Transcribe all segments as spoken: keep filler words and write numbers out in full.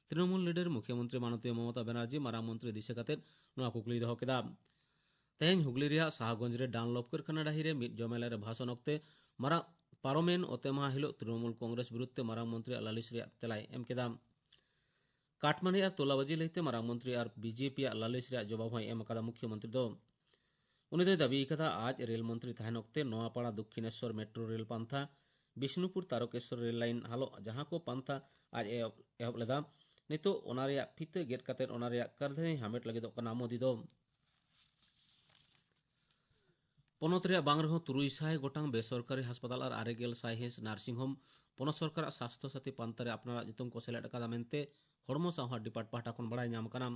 Trinamool leader ᱢᱩᱠᱷᱭᱚᱢᱚᱱᱛᱨᱤ ᱢᱟᱱᱚᱛᱤᱭᱟᱹ Mamata Banerjee ᱢᱟᱨᱟᱝ ᱢᱚᱱᱛᱨᱤ ᱫᱤᱥᱟᱹ ᱠᱟᱛᱮ ᱱᱚᱣᱟ ᱠᱩᱠᱞᱤᱭ ᱫᱚᱦᱚ ᱠᱮᱫᱟ᱾ ᱛᱮᱦᱮᱧ ᱦᱩᱜᱽᱞᱤ ᱨᱮᱭᱟᱜ ᱥᱟᱦᱟᱜᱚᱸᱡᱽ ᱨᱮ ᱰᱟᱱᱞᱚᱯ ᱠᱟᱹᱨᱠᱷᱟᱱᱟ ᱰᱟᱹᱦᱤ ᱨᱮ ᱢᱤᱫ ᱡᱚᱢᱮᱞᱟᱭ ᱨᱮ ᱵᱷᱟᱥᱚᱱ ᱚᱠᱛᱮ ᱢᱟᱨᱟᱝ ᱯᱟᱨᱚᱢᱮᱱ ᱚᱛᱮ ᱢᱟᱦᱟ ᱦᱤᱞᱳᱜ ᱛᱨᱤᱱᱚᱢᱩᱞ ᱠᱚᱝᱜᱨᱮᱥ ᱵᱤᱨᱩᱫᱷ ᱛᱮ ᱢᱟᱨᱟᱝ ᱢᱚᱱᱛᱨᱤᱭᱟᱜ ᱞᱟᱹᱞᱤᱥ ᱨᱮᱭᱟᱜ ᱛᱮᱞᱟᱭ ᱮᱢ ᱠᱮᱫᱟ᱾ ᱠᱟᱴᱢᱟᱱᱤ ᱟᱨ ᱛᱚᱞᱟᱵᱟᱡᱤ ᱞᱟᱹᱭᱛᱮ ᱢᱟᱨᱟᱝ ᱢᱚᱱᱛᱨᱤ ᱟᱨ ᱵᱤᱡᱮᱯᱤ ᱟᱜ ᱞᱟᱹᱞᱤᱥ ᱨᱮᱭᱟᱜ ᱡᱚᱵᱟᱵ ᱦᱚᱸᱭ ᱮᱢ ᱟᱠᱟᱫᱟ ᱢᱩᱠᱷᱭᱚᱢᱚᱱᱛᱨᱤ ᱫᱚ᱾ ᱩᱱᱤ ᱫᱚᱭ ᱫᱟᱹᱵᱤ ᱟᱠᱟᱫᱟ, ᱟᱡ ᱨᱮᱞ ᱢᱚᱱᱛᱨᱤ ᱛᱟᱦᱮᱱ ᱚᱠᱛᱮ ᱱᱚᱣᱟᱯᱟᱲᱟ ᱫᱚᱠᱠᱷᱤᱱᱮᱥᱣᱚᱨ ᱢᱮᱴᱨᱳ ᱨᱮᱞ ᱯᱟᱱᱛᱷᱟ, ᱵᱤᱥᱱᱩᱯᱩᱨ ᱛᱟᱨᱚᱠᱮᱥᱣᱚᱨ ᱨᱮᱞ ᱞᱟᱭᱤᱱ ᱦᱟᱞᱚᱜ ᱡᱟᱦᱟᱸ ᱠᱚ ᱯᱟᱱᱛᱷᱟ ᱟᱡ ᱮ ᱮᱦᱚᱵ ᱞᱮᱫᱟ, ᱱᱤᱛᱚᱜ ᱚᱱᱟ ᱨᱮᱭᱟᱜ ᱯᱷᱤᱛᱟᱹ ᱜᱮᱫ ᱠᱟᱛᱮ ᱚᱱᱟ ᱨᱮᱭᱟᱜ ᱠᱟᱹᱨᱫᱷᱟᱹᱱᱤ ᱦᱟᱢᱮᱴ ᱞᱟᱹᱜᱤᱫᱚᱜ ᱠᱟᱱᱟ ᱢᱳᱫᱤ ᱫᱚ᱾ ᱯᱚᱱᱚᱛ ᱨᱮᱭᱟᱜ ᱵᱟᱝ ᱨᱮᱦᱚᱸ ᱛᱩᱨᱩᱭ ᱥᱟᱭ ᱜᱚᱴᱟᱝ ᱵᱮᱥᱚᱨᱠᱟᱨᱤ ᱦᱟᱥᱯᱟᱛᱟᱞ ᱟᱨ ᱟᱨᱮ ᱜᱮᱞ ᱥᱟᱭ ᱦᱤᱸᱥ ᱱᱟᱨᱥᱤᱝ ᱦᱳᱢ ᱯᱚᱱᱚᱛ ᱥᱚᱨᱠᱟᱨᱟᱜ ᱥᱟᱥᱛᱷᱚ ᱥᱟᱛᱷᱤ ᱯᱟᱱᱛᱷᱟ ᱨᱮ ᱟᱯᱱᱟᱨᱟᱜ ᱧᱩᱛᱩᱢ ᱠᱚ ᱥᱮᱞᱮᱫ ᱟᱠᱟᱫᱟ ᱢᱮᱱᱛᱮ ᱦᱚᱲᱢᱚ ᱥᱟᱶᱦᱟ ᱰᱤᱯᱟᱨᱴ ᱯᱟᱦᱴᱟ ᱠᱷᱚᱱ ᱵᱟᱲᱟᱭ ᱧᱟᱢ ᱟᱠᱟᱱᱟ᱾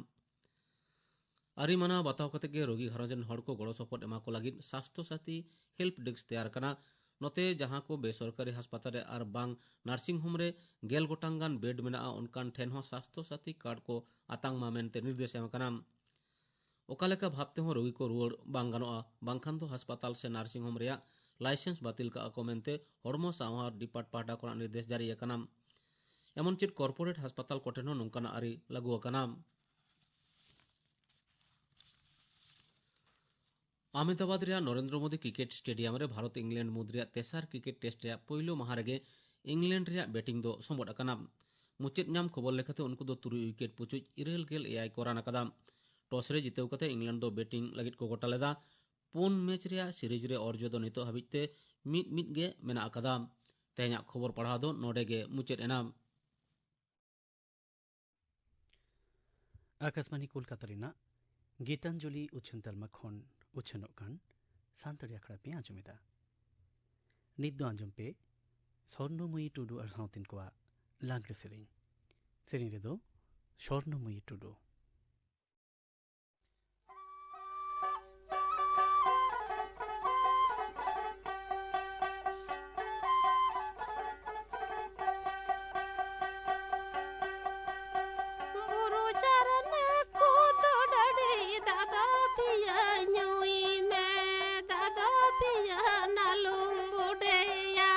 ᱟᱹᱨᱤ ᱢᱟᱱᱟᱣ ᱵᱟᱛᱟᱣ ᱠᱟᱛᱮ ᱜᱮ ᱨᱳᱜᱤ ᱜᱷᱟᱨᱚᱸᱡᱽ ᱨᱮᱱ ᱦᱚᱲ ᱠᱚ ᱜᱚᱲᱚ ᱥᱚᱯᱚᱦᱚᱫ ᱮᱢᱟ ᱠᱚ ᱞᱟᱹᱜᱤᱫ ᱥᱟᱥᱛᱷᱚ ᱥᱟᱛᱷᱤ ᱦᱮᱞᱯ ᱰᱮᱥᱠ ᱛᱮᱭᱟᱨ ᱟᱠᱟᱱᱟ᱾ ᱱᱚᱛᱮ ᱡᱟᱦᱟᱸ ᱠᱚ ᱵᱮᱥᱚᱨᱠᱟᱨᱤ ᱦᱟᱥᱯᱟᱛᱟᱞ ᱨᱮ ᱟᱨ ᱵᱟᱝ ᱱᱟᱨᱥᱤᱝ ᱦᱳᱢ ᱨᱮ ᱜᱮᱞ ᱜᱚᱴᱟᱝ ᱜᱟᱱ ᱵᱮᱰ ᱢᱮᱱᱟᱜᱼᱟ, ᱚᱱᱠᱟᱱ ᱴᱷᱮᱱ ᱦᱚᱸ ᱥᱟᱥᱛᱷᱚ ᱥᱟᱛᱷᱤ ᱠᱟᱨᱰ ᱠᱚ ᱟᱛᱟᱝ ᱢᱟ ᱢᱮᱱᱛᱮ ᱱᱤᱨᱫᱮᱥ ᱮᱢ ᱟᱠᱟᱱᱟ᱾ ᱚᱠᱟ ᱞᱮᱠᱟ ᱵᱷᱟᱵᱽ ᱛᱮᱦᱚᱸ ᱨᱳᱜᱤ ᱠᱚ ᱨᱩᱣᱟᱹᱲ ᱵᱟᱝ ᱜᱟᱱᱚᱜᱼᱟ, ᱵᱟᱝᱠᱷᱟᱱ ᱫᱚ ᱦᱟᱥᱯᱟᱛᱟᱞ ᱥᱮ ᱱᱟᱨᱥᱤᱝ ᱦᱳᱢ ᱨᱮᱭᱟᱜ ᱞᱟᱭᱥᱮᱱᱥ ᱵᱟᱹᱛᱤᱞ ᱠᱟᱜᱼᱟ ᱠᱚ ᱢᱮᱱᱛᱮ ᱦᱚᱲᱢᱚ ᱥᱟᱶᱟᱨ ᱰᱤᱯᱟᱨᱴ ᱯᱟᱦᱴᱟ ᱠᱷᱚᱱᱟᱜ ᱱᱤᱨᱫᱮᱥ ᱡᱟᱹᱨᱤ ᱟᱠᱟᱱᱟ᱾ ᱮᱢᱚᱱ ᱪᱮᱫ ᱠᱚᱨᱯᱳᱨᱮᱴ ᱦᱟᱥᱯᱟᱛᱟᱞ ᱠᱚᱴᱷᱮᱱ ᱦᱚᱸ ᱱᱚᱝᱠᱟᱱᱟᱜ ᱟᱹᱨᱤ ᱞᱟᱹᱜᱩ ᱟᱠᱟᱱᱟ᱾ ᱟᱦᱢᱮᱫᱟᱵᱟᱫᱽ ᱨᱮᱭᱟᱜ ᱱᱚᱨᱮᱱᱫᱨᱚ ᱢᱳᱫᱤ ᱠᱨᱤᱠᱮᱴ ᱥᱴᱮᱰᱤᱭᱟᱢ ᱨᱮ ᱵᱷᱟᱨᱚᱛ ᱤᱝᱞᱮᱱᱰ ᱢᱩᱫᱽ ᱨᱮᱭᱟᱜ ᱛᱮᱥᱟᱨ ᱠᱨᱤᱠᱮᱴ ᱴᱮᱥᱴ ᱨᱮᱭᱟᱜ ᱯᱳᱭᱞᱳ ᱢᱟᱦᱟ ᱨᱮᱜᱮ ᱤᱝᱞᱮᱱᱰ ᱨᱮᱭᱟᱜ ᱵᱮᱴᱤᱝ ᱫᱚ ᱥᱚᱢᱵᱚᱫ ᱟᱠᱟᱱᱟ᱾ ᱢᱩᱪᱟᱹᱫ ᱧᱟᱢ ᱠᱷᱚᱵᱚᱨ ᱞᱮᱠᱟᱛᱮ ᱩᱱᱠᱩ ᱫᱚ ᱛᱩᱨᱩᱭ ᱩᱭᱠᱮᱴ ᱯᱩᱪᱩᱡ ᱤᱨᱟᱹᱞ ᱜᱮᱞ ᱮᱭᱟᱭ ᱠᱚ ᱨᱟᱱ ᱟᱠᱟᱫᱟ᱾ ᱴᱚᱥ ᱨᱮ ᱡᱤᱛᱟᱹᱣ ᱠᱟᱛᱮ ᱤᱝᱞᱮᱱᱰ ᱫᱚ ᱵᱮᱴᱤᱝ ᱞᱟᱹᱜᱤᱫ ᱠᱚ ᱜᱚᱴᱟ ᱞᱮᱫᱟ᱾ ᱯᱩᱱ ᱢᱮᱪ ᱨᱮᱭᱟᱜ ᱥᱤᱨᱤᱡᱽ ᱨᱮ ᱚᱨᱡᱚ ᱫᱚ ᱱᱤᱛᱚᱜ ᱦᱟᱹᱵᱤᱡ ᱛᱮ ᱢᱤᱫ ᱢᱤᱫ ᱜᱮ ᱢᱮᱱᱟᱜ ᱟᱠᱟᱫᱟ᱾ ᱛᱮᱦᱮᱧᱟᱜ ᱠᱷᱚᱵᱚᱨ ᱯᱟᱲᱦᱟᱣ ᱫᱚ ᱱᱚᱰᱮ ᱜᱮ ᱢᱩᱪᱟᱹᱫ ᱮᱱᱟ᱾ ᱟᱠᱟᱥᱵᱟᱱᱤ ᱠᱳᱞᱠᱟᱛᱟ ᱨᱮᱱᱟᱜ ᱜᱤᱛᱟᱧᱡᱚᱞᱤ ᱩᱪᱷᱟᱹᱱ ᱛᱟᱞᱢᱟ ᱠᱷᱚᱱ ᱩᱪᱷᱟᱹᱱᱚᱜ ᱠᱟᱱ ᱥᱟᱱᱛᱟᱲᱤ ᱟᱠᱷᱲᱟ ᱯᱮ ᱟᱸᱡᱚᱢ ᱮᱫᱟ᱾ ᱱᱤᱛ ᱫᱚ ᱟᱸᱡᱚᱢ ᱯᱮ ᱥᱚᱨᱱᱚᱢᱚᱭᱤ ᱴᱩᱰᱩ ᱟᱨ ᱥᱟᱶᱛᱮᱱ ᱠᱚᱣᱟᱜ ᱞᱟᱜᱽᱲᱮ ᱥᱮᱨᱮᱧ᱾ ᱥᱮᱨᱮᱧ ᱨᱮᱫᱚ ᱥᱚᱨᱱᱚᱢᱚᱭᱤ ᱴᱩᱰᱩ᱾ ᱵᱩᱨᱩ ᱪᱟᱨᱱᱟ ᱠᱚᱫᱚ ᱰᱟᱹᱰᱤ ᱫᱟᱫᱟ ᱯᱤᱭᱟ ᱧᱩᱭ ᱢᱮ, ᱫᱟᱫᱟ ᱯᱤᱭᱟ ᱱᱟᱞᱩᱢ ᱵᱩᱰᱮᱭᱟ᱾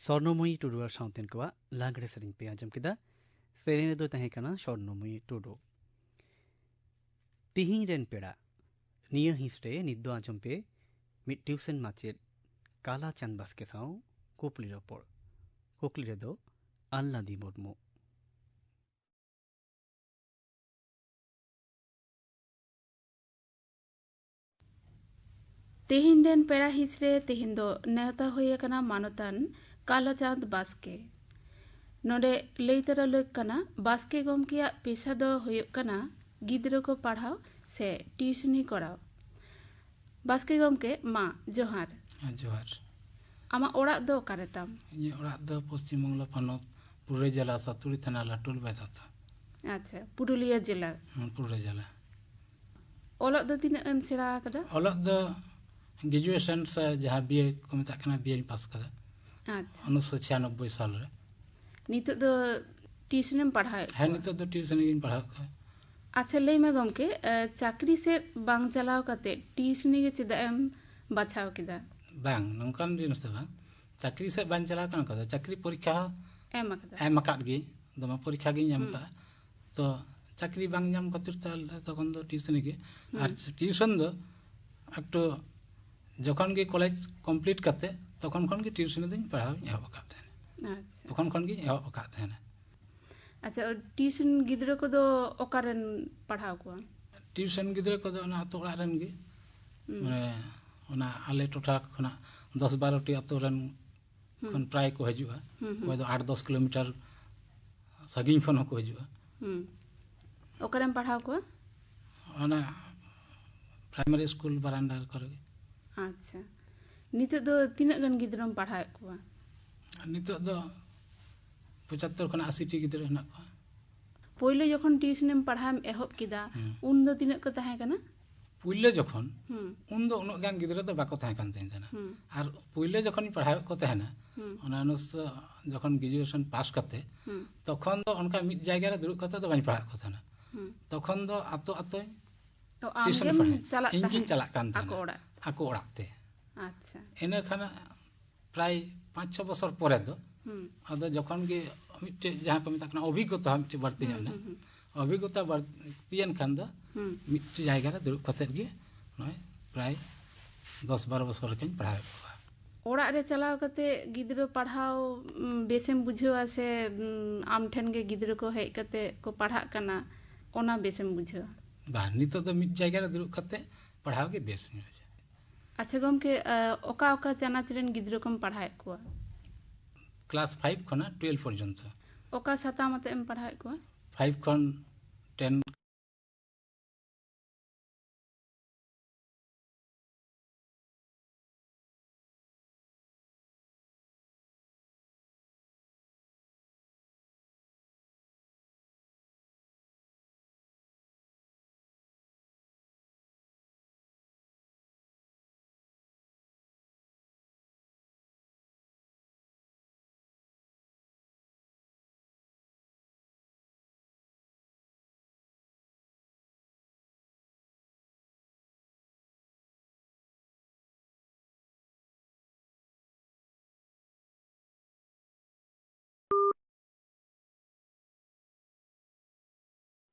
ᱥᱚᱨᱱᱚᱢᱚᱭᱤ ᱴᱩᱰᱩ ᱟᱨ ᱥᱟᱶᱛᱮᱱ ᱠᱚᱣᱟᱜ ᱞᱟᱜᱽᱲᱮ ᱥᱮᱨᱮᱧ ᱯᱮ ᱟᱸᱡᱚᱢ ᱠᱮᱫᱟ᱾ ᱥᱮᱨᱮᱧ ᱨᱮᱫᱚ ᱛᱟᱦᱮᱸ ᱠᱟᱱᱟ ᱥᱚᱨᱱᱚᱢᱚᱭᱤ ᱴᱩᱰᱩ᱾ ᱛᱤᱦᱤᱧ ᱨᱮᱱ ᱯᱮᱲᱟ᱾ ᱱᱤᱭᱟᱹ ᱦᱤᱸᱥ ᱨᱮ ᱱᱤᱛ ᱫᱚ ᱟᱸᱡᱚᱢ ᱯᱮ ᱢᱤᱫ ᱴᱤᱭᱩᱥᱚᱱ ᱢᱟᱪᱮᱫ ᱠᱟᱞᱟ ᱪᱟᱸᱫᱽ ᱵᱟᱥᱠᱮ ᱥᱟᱶ ᱠᱩᱠᱞᱤ ᱨᱚᱯᱚᱲ᱾ ᱠᱩᱠᱞᱤ ᱨᱮᱫᱚ ᱟᱞᱞᱟᱫᱤ ᱢᱩᱨᱢᱩ᱾ ᱛᱮᱦᱮᱧ ᱨᱮᱱ ᱯᱮᱲᱟ ᱦᱤᱸᱥ ᱨᱮ ᱛᱮᱦᱮᱧ ᱫᱚ ᱱᱮᱣᱛᱟ ᱦᱩᱭ ᱟᱠᱟᱱᱟ ᱢᱟᱱᱚᱛᱟᱱ ᱠᱟᱞᱟᱪᱟᱸᱫᱽ ᱵᱟᱥᱠᱮ᱾ ᱱᱚᱰᱮ ᱞᱟᱹᱭ ᱛᱚᱨᱟ ᱞᱟᱹᱠ ᱠᱟᱱᱟ, ᱵᱟᱥᱠᱮ ᱜᱚᱢᱠᱮᱭᱟᱜ ᱯᱮᱥᱟ ᱫᱚ ᱦᱩᱭᱩᱜ ᱠᱟᱱᱟ ᱜᱤᱫᱽᱨᱟᱹ ᱠᱚ ᱯᱟᱲᱦᱟᱣ ᱥᱮ ᱴᱤᱭᱩᱥᱚᱱᱤ ᱠᱚᱨᱟᱣ᱾ ᱵᱟᱥᱠᱮ ᱜᱚᱢᱠᱮ, ᱢᱟ ᱡᱚᱦᱟᱨ᱾ ᱦᱮᱸ, ᱡᱚᱦᱟᱨ᱾ ᱟᱢᱟᱜ ᱚᱲᱟᱜ ᱫᱚ ᱚᱠᱟᱨᱮ ᱛᱟᱢ? ᱤᱧᱟᱹᱜ ᱚᱲᱟᱜ ᱫᱚ ᱯᱚᱥᱪᱤᱢ ᱵᱟᱝᱞᱟ ᱯᱚᱱᱚᱛ, ᱯᱩᱨᱩᱞᱤᱭᱟᱹ ᱡᱮᱞᱟ, ᱥᱟᱛᱩᱲᱤ ᱛᱷᱟᱱᱟ, ᱞᱟᱴᱩᱞ ᱵᱟᱭᱫᱷᱟᱛᱟ᱾ ᱟᱪᱪᱷᱟ, ᱯᱩᱨᱩᱞᱤᱭᱟᱹ ᱡᱮᱞᱟ᱾ ᱦᱮᱸ, ᱯᱩᱨᱩᱞᱤᱭᱟᱹ ᱡᱮᱞᱟ᱾ ᱚᱞᱚᱜ ᱫᱚ ᱛᱤᱱᱟᱹᱜ ᱮᱢ ᱥᱮᱬᱟ ᱟᱠᱟᱫᱟ? ᱚᱞᱚᱜ ᱫᱚ ᱜᱨᱮᱡᱩᱭᱮᱥᱚᱱ ᱥᱮ ᱡᱟᱦᱟᱸ ᱵᱤ ᱮ ᱠᱚ ᱢᱮᱛᱟᱜ ᱠᱟᱱᱟ, ᱵᱤ ᱮ ᱤᱧ ᱯᱟᱥ ᱠᱟᱫᱟ᱾ ᱟᱪᱪᱷᱟ᱾ ᱩᱱᱤᱥᱥᱚ ᱪᱷᱤᱭᱟᱱᱚᱵᱵᱳᱭ ᱥᱟᱞ ᱨᱮ᱾ ᱱᱤᱛᱚᱜ ᱫᱚ ᱴᱤᱭᱩᱥᱚᱱᱮᱢ ᱯᱟᱲᱦᱟᱣᱮᱫ ᱦᱮᱸ, ᱠᱚᱣᱟ? ᱱᱤᱛᱚᱜ ᱫᱚ ᱴᱤᱭᱩᱥᱚᱱ ᱜᱤᱧ ᱯᱟᱲᱦᱟᱣᱮᱫ ᱠᱚᱣᱟ᱾ ᱟᱪᱪᱷᱟ, ᱞᱟᱹᱭ ᱢᱮ ᱜᱚᱢᱠᱮ, ᱮ, ᱪᱟᱹᱠᱨᱤ ᱥᱮᱫ ᱵᱟᱝ ᱪᱟᱞᱟᱣ ᱠᱟᱛᱮ ᱴᱤᱭᱩᱥᱚᱱᱤ ᱜᱮ ᱪᱮᱫᱟᱜ ᱮᱢ ᱵᱟᱪᱷᱟᱣ ᱠᱮᱫᱟ? ᱵᱟᱝ, ᱱᱚᱝᱠᱟᱱ ᱡᱤᱱᱤᱥ ᱫᱚ ᱵᱟᱝ᱾ ᱪᱟᱹᱠᱨᱤ ᱥᱮᱫ ᱵᱟᱝ ᱪᱟᱞᱟᱣ ᱠᱟᱱᱟ ᱠᱟᱛᱷᱟ, ᱪᱟᱹᱠᱨᱤ ᱯᱚᱨᱤᱠᱠᱷᱟ ᱦᱚᱸ ᱮᱢ ᱟᱠᱟᱫᱟ? ᱮᱢ ᱟᱠᱟᱫ ᱜᱤᱭᱟᱹᱧ, ᱫᱚᱢᱮ ᱯᱚᱨᱤᱠᱠᱷᱟ ᱜᱤᱧ ᱮᱢ ᱦᱩᱸ᱾ ᱟᱠᱟᱫᱼᱟ᱾ ᱛᱚ ᱪᱟᱹᱠᱨᱤ ᱵᱟᱝ ᱧᱟᱢ ᱠᱷᱟᱹᱛᱤᱨ ᱛᱮ ᱟᱞᱮ ᱛᱚᱠᱷᱚᱱ ᱫᱚ ᱴᱤᱭᱩᱥᱚᱱᱤ ᱜᱮ᱾ ᱦᱩᱸ᱾ ᱟᱨ ᱴᱤᱭᱩᱥᱚᱱ ᱫᱚ ᱮᱠᱴᱩ ᱡᱚᱠᱷᱚᱱ ᱜᱮ ᱠᱚᱞᱮᱡᱽ ᱠᱚᱢᱯᱞᱤᱴ ᱠᱟᱛᱮ ᱛᱚᱠᱷᱚᱱ ᱠᱷᱚᱱ ᱜᱮ ᱴᱤᱭᱩᱥᱚᱱᱤ ᱫᱚᱧ ᱯᱟᱲᱦᱟᱣ ᱤᱧ ᱮᱦᱚᱵ ᱟᱠᱟᱫ ᱛᱟᱦᱮᱱᱟ᱾ ᱟᱪᱪᱷᱟ᱾ ᱛᱚᱠᱷᱚᱱ ᱠᱷᱚᱱ ᱜᱤᱧ ᱮᱦᱚᱵ ᱟᱠᱟᱫ ᱛᱟᱦᱮᱱᱟ᱾ ᱟᱪᱪᱷᱟ, ᱴᱤᱭᱩᱥᱚᱱ ᱜᱤᱫᱽᱨᱟᱹ ᱠᱚᱫᱚ ᱚᱠᱟᱨᱮᱱ ᱯᱟᱲᱦᱟᱣ ᱠᱚᱣᱟ? ᱴᱤᱭᱩᱥᱚᱱ ᱜᱤᱫᱽᱨᱟᱹ ᱠᱚᱫᱚ ᱚᱱᱟ ᱟᱛᱳ ᱚᱲᱟᱜ ᱨᱮᱱ ᱜᱮ᱾ ᱦᱩᱸ᱾ ᱢᱟᱱᱮ ᱚᱱᱟ ᱟᱞᱮ ᱴᱚᱴᱷᱟ ᱠᱷᱚᱱᱟᱜ ᱫᱚᱥ ᱵᱟᱨᱚ ᱴᱤ ᱟᱛᱳ ᱨᱮᱱ ᱦᱩᱸ᱾ ᱠᱷᱚᱱ ᱯᱨᱟᱭ ᱠᱚ ᱦᱤᱡᱩᱜᱼᱟ᱾ ᱦᱩᱸ, ᱦᱩᱸ᱾ ᱚᱠᱚᱭ ᱫᱚ ᱟᱴ ᱫᱚᱥ ᱠᱤᱞᱳᱢᱤᱴᱟᱨ ᱥᱟᱺᱜᱤᱧ ᱠᱷᱚᱱ ᱦᱚᱸᱠᱚ ᱦᱤᱡᱩᱜᱼᱟ᱾ ᱦᱩᱸ᱾ ᱚᱠᱟᱨᱮᱢ ᱯᱟᱲᱦᱟᱣ ᱠᱚᱣᱟ? ᱚᱱᱟ ᱯᱨᱟᱭᱢᱟᱨᱤ ᱥᱠᱩᱞ ᱵᱟᱨᱟᱱᱰᱟ ᱠᱚᱨᱮ ᱜᱮ᱾ ᱟᱪᱪᱷᱟ, ᱱᱤᱛᱚᱜ ᱫᱚ ᱛᱤᱱᱟᱹᱜ ᱜᱟᱱ ᱜᱤᱫᱽᱨᱟᱹᱢ ᱯᱟᱲᱦᱟᱣᱮᱫ ᱠᱚᱣᱟ? ᱱᱤᱛᱚᱜ ᱫᱚ ᱯᱚᱸᱪᱟᱛᱛᱳᱨ ᱠᱷᱚᱱᱟᱜ ᱟᱥᱤ ᱴᱤ ᱜᱤᱫᱽᱨᱟᱹ ᱦᱮᱱᱟᱜ ᱠᱚᱣᱟ᱾ ᱯᱳᱭᱞᱳ ᱡᱚᱠᱷᱚᱱ ᱴᱤᱭᱩᱥᱚᱱᱮᱢ ᱯᱟᱲᱦᱟᱣ ᱮᱢ ᱮᱦᱚᱵ ᱠᱮᱫᱟ, ᱦᱩᱸ᱾ ᱩᱱ ᱫᱚ ᱛᱤᱱᱟᱹᱜ ᱠᱚ ᱛᱟᱦᱮᱸ ᱠᱟᱱᱟ? ᱯᱩᱭᱞᱟᱹ ᱡᱚᱠᱷᱚᱱ, ᱦᱩᱸ᱾ ᱩᱱ ᱫᱚ ᱩᱱᱟᱹᱜ ᱜᱟᱱ ᱜᱤᱫᱽᱨᱟᱹ ᱫᱚ ᱵᱟᱠᱚ ᱛᱟᱦᱮᱸ ᱠᱟᱱ ᱛᱤᱧ ᱛᱟᱦᱮᱱᱟ᱾ ᱦᱩᱸ᱾ ᱟᱨ ᱯᱩᱭᱞᱟᱹ ᱡᱚᱠᱷᱚᱱᱤᱧ ᱯᱟᱲᱦᱟᱣᱮᱫ ᱠᱚ ᱛᱟᱦᱮᱱᱟ, ᱦᱩᱸ᱾ ᱚᱱᱟ ᱩᱱᱤᱥᱥᱚ, ᱡᱚᱠᱷᱚᱱ ᱜᱨᱮᱡᱩᱭᱮᱥᱚᱱ ᱯᱟᱥ ᱠᱟᱛᱮ, ᱦᱩᱸ᱾ ᱛᱚᱠᱷᱚᱱ ᱫᱚ ᱚᱱᱠᱟ ᱢᱤᱫ ᱡᱟᱭᱜᱟ ᱨᱮ ᱫᱩᱲᱩᱵ ᱠᱟᱛᱮ ᱫᱚ ᱵᱟᱹᱧ ᱯᱟᱲᱦᱟᱣᱮᱫ ᱠᱚ ᱛᱟᱦᱮᱱᱟ᱾ ᱦᱩᱸ᱾ ᱛᱚᱠᱷᱚᱱ ᱫᱚ ᱟᱛᱳ ᱟᱛᱳᱧ ᱛᱚ ᱟᱢ ᱴᱤᱭᱩᱥᱚᱱ ᱜᱮᱢ ᱯᱟᱲᱦᱟᱣ᱾ ᱪᱟᱞᱟᱜ ᱤᱧ ᱜᱤᱧ ᱛᱟᱦᱮᱸᱫ ᱪᱟᱞᱟᱜ ᱠᱟᱱ ᱟᱠᱚ ᱛᱟᱦᱮᱱᱟ᱾ ᱚᱲᱟᱜ? ᱟᱠᱚ ᱚᱲᱟᱜ ᱛᱮ᱾ ᱟᱪᱪᱷᱟ᱾ ᱤᱱᱟᱹ ᱠᱷᱟᱱ ᱯᱨᱟᱭ ᱯᱟᱸᱪ ᱪᱷᱚ ᱵᱚᱪᱷᱚᱨ ᱯᱚᱨᱮ ᱫᱚ, ᱦᱩᱸ᱾ ᱟᱫᱚ ᱡᱚᱠᱷᱚᱱ ᱜᱮ ᱢᱤᱫᱴᱮᱡ ᱡᱟᱦᱟᱸ ᱠᱚ ᱢᱮᱛᱟᱜ ᱠᱟᱱᱟ ᱚᱵᱷᱤᱜᱽᱜᱚᱛᱟ ᱢᱤᱫᱴᱮᱡ ᱵᱟᱹᱲᱛᱤ ᱧᱚᱜ ᱮᱱᱟ, ᱦᱩᱸ, ᱦᱩᱸ᱾ ᱚᱵᱷᱤᱜᱽᱜᱚᱛᱟ ᱵᱟᱹᱲᱛᱤᱭᱮᱱ ᱠᱷᱟᱱ ᱫᱚ ᱦᱩᱸ᱾ ᱢᱤᱫᱴᱮᱡ ᱡᱟᱭᱜᱟ ᱨᱮ ᱫᱩᱲᱩᱵ ᱠᱟᱛᱮᱫ ᱜᱮ ᱱᱚᱜᱼᱚᱭ ᱯᱨᱟᱭ ᱫᱚᱥ ᱵᱟᱨᱚ ᱵᱚᱪᱷᱚᱨ ᱞᱮᱠᱟᱧ ᱯᱟᱲᱦᱟᱣᱮᱫ ᱠᱚᱣᱟ᱾ ᱚᱲᱟᱜ ᱨᱮ ᱪᱟᱞᱟᱣ ᱠᱟᱛᱮ ᱜᱤᱫᱽᱨᱟᱹ ᱯᱟᱲᱦᱟᱣ, ᱩᱢ, ᱵᱮᱥᱮᱢ ᱵᱩᱡᱷᱟᱹᱣᱟ ᱥᱮ, ᱩᱢ, ᱟᱢ ᱴᱷᱮᱱ ᱜᱮ ᱜᱤᱫᱽᱨᱟᱹ ᱠᱚ ᱦᱮᱡ ᱠᱟᱛᱮ ᱠᱚ ᱯᱟᱲᱦᱟᱜ ᱠᱟᱱᱟ, ᱚᱱᱟ ᱵᱮᱥᱮᱢ ᱵᱩᱡᱷᱟᱹᱣᱟ? ᱵᱟᱝ, ᱱᱤᱛᱚᱜ ᱫᱚ ᱢᱤᱫ ᱡᱟᱭᱜᱟ ᱨᱮ ᱫᱩᱲᱩᱵ ᱠᱟᱛᱮ ᱯᱟᱲᱦᱟᱣ ᱜᱮ ᱵᱮᱥ ᱤᱧ ᱵᱩᱡᱷᱟᱹᱣᱟ᱾ ᱟᱪᱪᱷᱟ ᱜᱚᱢᱠᱮ, ᱟ, ᱚᱠᱟ ᱚᱠᱟ ᱪᱟᱱᱟᱪ ᱨᱮᱱ ᱜᱤᱫᱽᱨᱟᱹ ᱠᱚᱢ ᱯᱟᱲᱦᱟᱣᱮᱫ ᱠᱚᱣᱟ? ᱠᱞᱟᱥ ᱯᱷᱟᱭᱤᱵᱷ ᱠᱷᱚᱱᱟᱜ ᱴᱩᱭᱮᱞᱵᱷ ᱯᱚᱨᱡᱚᱱᱛᱚ᱾ ᱚᱠᱟ ᱥᱟᱛᱟᱢ ᱟᱛᱮ ᱮᱢ ᱯᱟᱲᱦᱟᱣᱮᱫ ᱠᱚᱣᱟ? ᱯᱷᱟᱭᱤᱵᱷ ᱠᱷᱚᱱ ᱴᱮᱱ᱾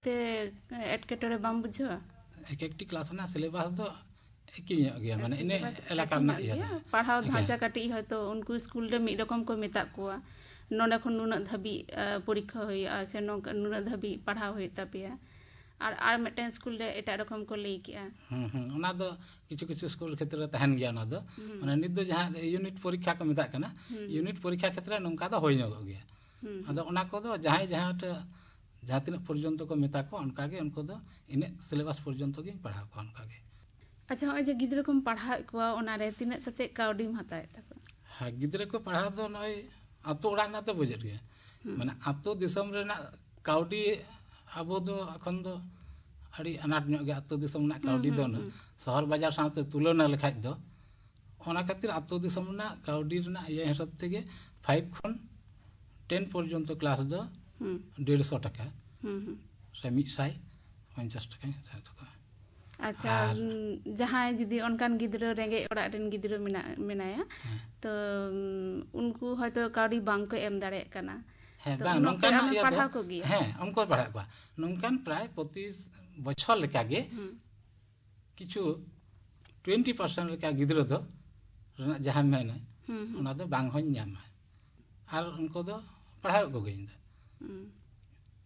ᱛᱮ ᱮᱴᱠᱮᱴᱚᱬᱮ ᱵᱟᱢ ᱵᱩᱡᱷᱟᱹᱣᱟ? ᱮᱠ ᱮᱠᱴᱤ ᱠᱞᱟᱥ ᱨᱮᱱᱟᱜ ᱥᱤᱞᱮᱵᱟᱥ ᱫᱚ ᱮᱠᱤ ᱧᱚᱜ ᱜᱮᱭᱟ, ᱢᱟᱱᱮ ᱤᱱᱟᱹ ᱥᱤᱞᱮᱵᱟᱥ ᱮᱞᱟᱠᱟ ᱮᱠᱤ ᱨᱮᱱᱟᱜ ᱧᱚᱜ ᱤᱭᱟᱹ ᱜᱮᱭᱟ᱾ ᱫᱚ᱾ ᱯᱟᱲᱦᱟᱣ ᱮᱠᱮ᱾ ᱰᱷᱟᱸᱪᱟ ᱠᱟᱹᱴᱤᱡ ᱦᱚᱭᱛᱳ ᱩᱱᱠᱩ ᱥᱠᱩᱞ ᱨᱮ ᱢᱤᱫ ᱨᱚᱠᱚᱢ ᱠᱚ ᱢᱮᱛᱟᱜ ᱠᱚᱣᱟ, ᱱᱚᱰᱮ ᱠᱷᱚᱱ ᱱᱩᱱᱟᱹᱜ ᱫᱷᱟᱹᱵᱤᱡ, ᱟ, ᱯᱚᱨᱤᱠᱠᱷᱟ ᱦᱩᱭᱩᱜᱼᱟ ᱥᱮ ᱱᱚᱝᱠᱟ ᱱᱩᱱᱟᱹᱜ ᱫᱷᱟᱹᱵᱤᱡ ᱯᱟᱲᱦᱟᱣ ᱦᱩᱭᱩᱜ ᱛᱟᱯᱮᱭᱟ, ᱟᱨ, ᱟᱨ ᱢᱤᱫᱴᱮᱱ ᱥᱠᱩᱞ ᱨᱮ ᱮᱴᱟᱜ ᱨᱚᱠᱚᱢ ᱠᱚ ᱞᱟᱹᱭ ᱠᱮᱜᱼᱟ᱾ ᱦᱩᱸ, ᱦᱩᱸ, ᱚᱱᱟ ᱫᱚ ᱠᱤᱪᱷᱩ ᱠᱤᱪᱷᱩ ᱥᱠᱩᱞ ᱠᱷᱮᱛᱨᱮ ᱛᱟᱦᱮᱱ ᱜᱮᱭᱟ ᱚᱱᱟ ᱫᱚ᱾ ᱦᱩᱸ᱾ ᱢᱟᱱᱮ ᱱᱤᱛ ᱫᱚ ᱡᱟᱦᱟᱸ ᱤᱭᱩᱱᱤᱴ ᱯᱚᱨᱤᱠᱠᱷᱟ ᱠᱚ ᱢᱮᱛᱟᱜ ᱠᱟᱱᱟ, ᱦᱩᱸ᱾ ᱤᱭᱩᱱᱤᱴ ᱯᱚᱨᱤᱠᱠᱷᱟ ᱠᱷᱮᱛᱨᱮ ᱱᱚᱝᱠᱟ ᱫᱚ ᱦᱩᱭ ᱧᱚᱜᱚᱜ ᱜᱮᱭᱟ᱾ ᱦᱩᱸ, ᱟᱫᱚ ᱦᱩᱸ᱾ ᱚᱱᱟ ᱠᱚᱫᱚ ᱡᱟᱦᱟᱸᱭ ᱡᱟᱦᱟᱸᱴᱟᱜ, ᱡᱟᱦᱟᱸ ᱛᱤᱱᱟᱹᱜ ᱯᱚᱨᱡᱚᱱᱛᱚ ᱠᱚ ᱢᱮᱛᱟ ᱠᱚᱣᱟ, ᱚᱱᱠᱟ ᱜᱮ ᱩᱱᱠᱩ ᱫᱚ ᱤᱱᱟᱹᱜ ᱥᱤᱞᱮᱵᱟᱥ ᱯᱚᱨᱡᱚᱱᱛᱚ ᱜᱤᱧ ᱯᱟᱲᱦᱟᱣ ᱠᱚᱣᱟ ᱚᱱᱠᱟ ᱜᱮ᱾ ᱟᱪᱪᱷᱟ, ᱱᱚᱜᱼᱚᱭ ᱡᱮ ᱜᱤᱫᱽᱨᱟᱹ ᱠᱚᱢ ᱯᱟᱲᱦᱟᱣᱮᱫ ᱠᱚᱣᱟ, ᱚᱱᱟᱨᱮ ᱛᱤᱱᱟᱹᱜ ᱠᱟᱛᱮ ᱠᱟᱹᱣᱰᱤᱢ ᱦᱟᱛᱟᱣᱮᱫ ᱛᱟᱠᱚᱣᱟ? ᱦᱮᱸ, ᱜᱤᱫᱽᱨᱟᱹ ᱠᱚ ᱯᱟᱲᱦᱟᱣ ᱫᱚ ᱱᱚᱜᱼᱚᱭ ᱟᱛᱳ ᱚᱲᱟᱜ ᱨᱮᱱᱟᱜ ᱫᱚ ᱵᱩᱡᱮᱫ ᱜᱮ᱾ ᱦᱩᱸ᱾ ᱢᱟᱱᱮ ᱟᱛᱳ ᱫᱤᱥᱚᱢ ᱨᱮᱱᱟᱜ ᱠᱟᱹᱣᱰᱤ ᱟᱵᱚ ᱫᱚ ᱮᱠᱷᱚᱱ ᱫᱚ ᱟᱹᱰᱤ ᱟᱱᱟᱴ ᱧᱚᱜ ᱜᱮᱭᱟ ᱟᱛᱳ ᱫᱤᱥᱚᱢ ᱨᱮᱱᱟᱜ ᱦᱩᱸ, ᱠᱟᱹᱣᱰᱤ ᱫᱚ ᱦᱩᱸ, ᱩᱱᱟᱹᱜ ᱦᱩᱸ᱾ ᱥᱚᱦᱚᱨ ᱵᱟᱡᱟᱨ ᱥᱟᱶᱛᱮ ᱛᱩᱞᱚᱱᱟ ᱞᱮᱠᱷᱟᱡ ᱫᱚ᱾ ᱚᱱᱟ ᱠᱷᱟᱹᱛᱤᱨ ᱟᱛᱳ ᱫᱤᱥᱚᱢ ᱨᱮᱱᱟᱜ ᱠᱟᱹᱣᱰᱤ ᱨᱮᱱᱟᱜ ᱤᱭᱟᱹ ᱦᱤᱥᱟᱹᱵ ᱛᱮᱜᱮ ᱯᱷᱟᱭᱤᱵᱷ ᱠᱷᱚᱱ ᱴᱮᱱ ᱯᱚᱨᱡᱚᱱᱛᱚ ᱠᱞᱟᱥ ᱫᱚ ᱦᱩᱸ᱾ ᱰᱮᱲᱥᱚ ᱴᱟᱠᱟ ᱦᱩᱸ, ᱦᱩᱸ᱾ ᱥᱮ ᱢᱤᱫ ᱥᱟᱭ ᱯᱚᱧᱪᱟᱥ ᱴᱟᱠᱟᱧ ᱦᱟᱛᱟᱣᱮᱫ ᱛᱟᱠᱚᱣᱟ᱾ ᱟᱪᱪᱷᱟ, ᱟᱨ ᱩᱸ, ᱡᱟᱦᱟᱸᱭ ᱡᱩᱫᱤ ᱚᱱᱠᱟᱱ ᱜᱤᱫᱽᱨᱟᱹ, ᱨᱮᱸᱜᱮᱡ ᱚᱲᱟᱜ ᱨᱮᱱ ᱜᱤᱫᱽᱨᱟᱹ ᱢᱮᱱᱟᱜ, ᱢᱮᱱᱟᱭᱟ, ᱦᱮᱸ᱾ ᱛᱚ, ᱩᱸ, ᱩᱱᱠᱩ ᱦᱚᱭᱛᱳ ᱠᱟᱹᱣᱰᱤ ᱵᱟᱝ ᱠᱚ ᱮᱢ ᱫᱟᱲᱮᱭᱟᱜ ᱠᱟᱱᱟ᱾ ᱦᱮᱸ, ᱛᱚ, ᱵᱟᱝ, ᱩᱱ ᱚᱠᱛᱮ ᱱᱚᱝᱠᱟᱱᱟᱜ ᱟᱢᱮᱢ ᱤᱭᱟᱹ ᱫᱚ, ᱯᱟᱲᱦᱟᱣ ᱠᱚᱜᱮᱭᱟ? ᱦᱮᱸ, ᱩᱱᱠᱩ ᱯᱟᱲᱦᱟᱜ ᱠᱚᱣᱟ᱾ ᱱᱚᱝᱠᱟᱱ ᱯᱨᱟᱭ ᱯᱨᱚᱛᱤ ᱵᱚᱪᱷᱚᱨ ᱞᱮᱠᱟᱜᱮ ᱦᱩᱸ᱾ ᱠᱤᱪᱷᱩ ᱴᱩᱭᱮᱱᱴᱤ ᱯᱟᱨᱥᱮᱱᱴ ᱞᱮᱠᱟ ᱜᱤᱫᱽᱨᱟᱹ ᱫᱚ ᱨᱮᱱᱟᱜ ᱡᱟᱦᱟᱸ ᱢᱮᱱᱟ, ᱦᱩᱸ, ᱦᱩᱸ᱾ ᱚᱱᱟ ᱫᱚ ᱵᱟᱝ ᱦᱚᱧ ᱧᱟᱢᱟ᱾ ᱟᱨ ᱩᱱᱠᱩ ᱫᱚ ᱯᱟᱲᱦᱟᱣᱮᱫ ᱠᱚᱜᱮᱭᱟᱹᱧ ᱤᱧ ᱫᱚ᱾ ᱦᱩᱸ᱾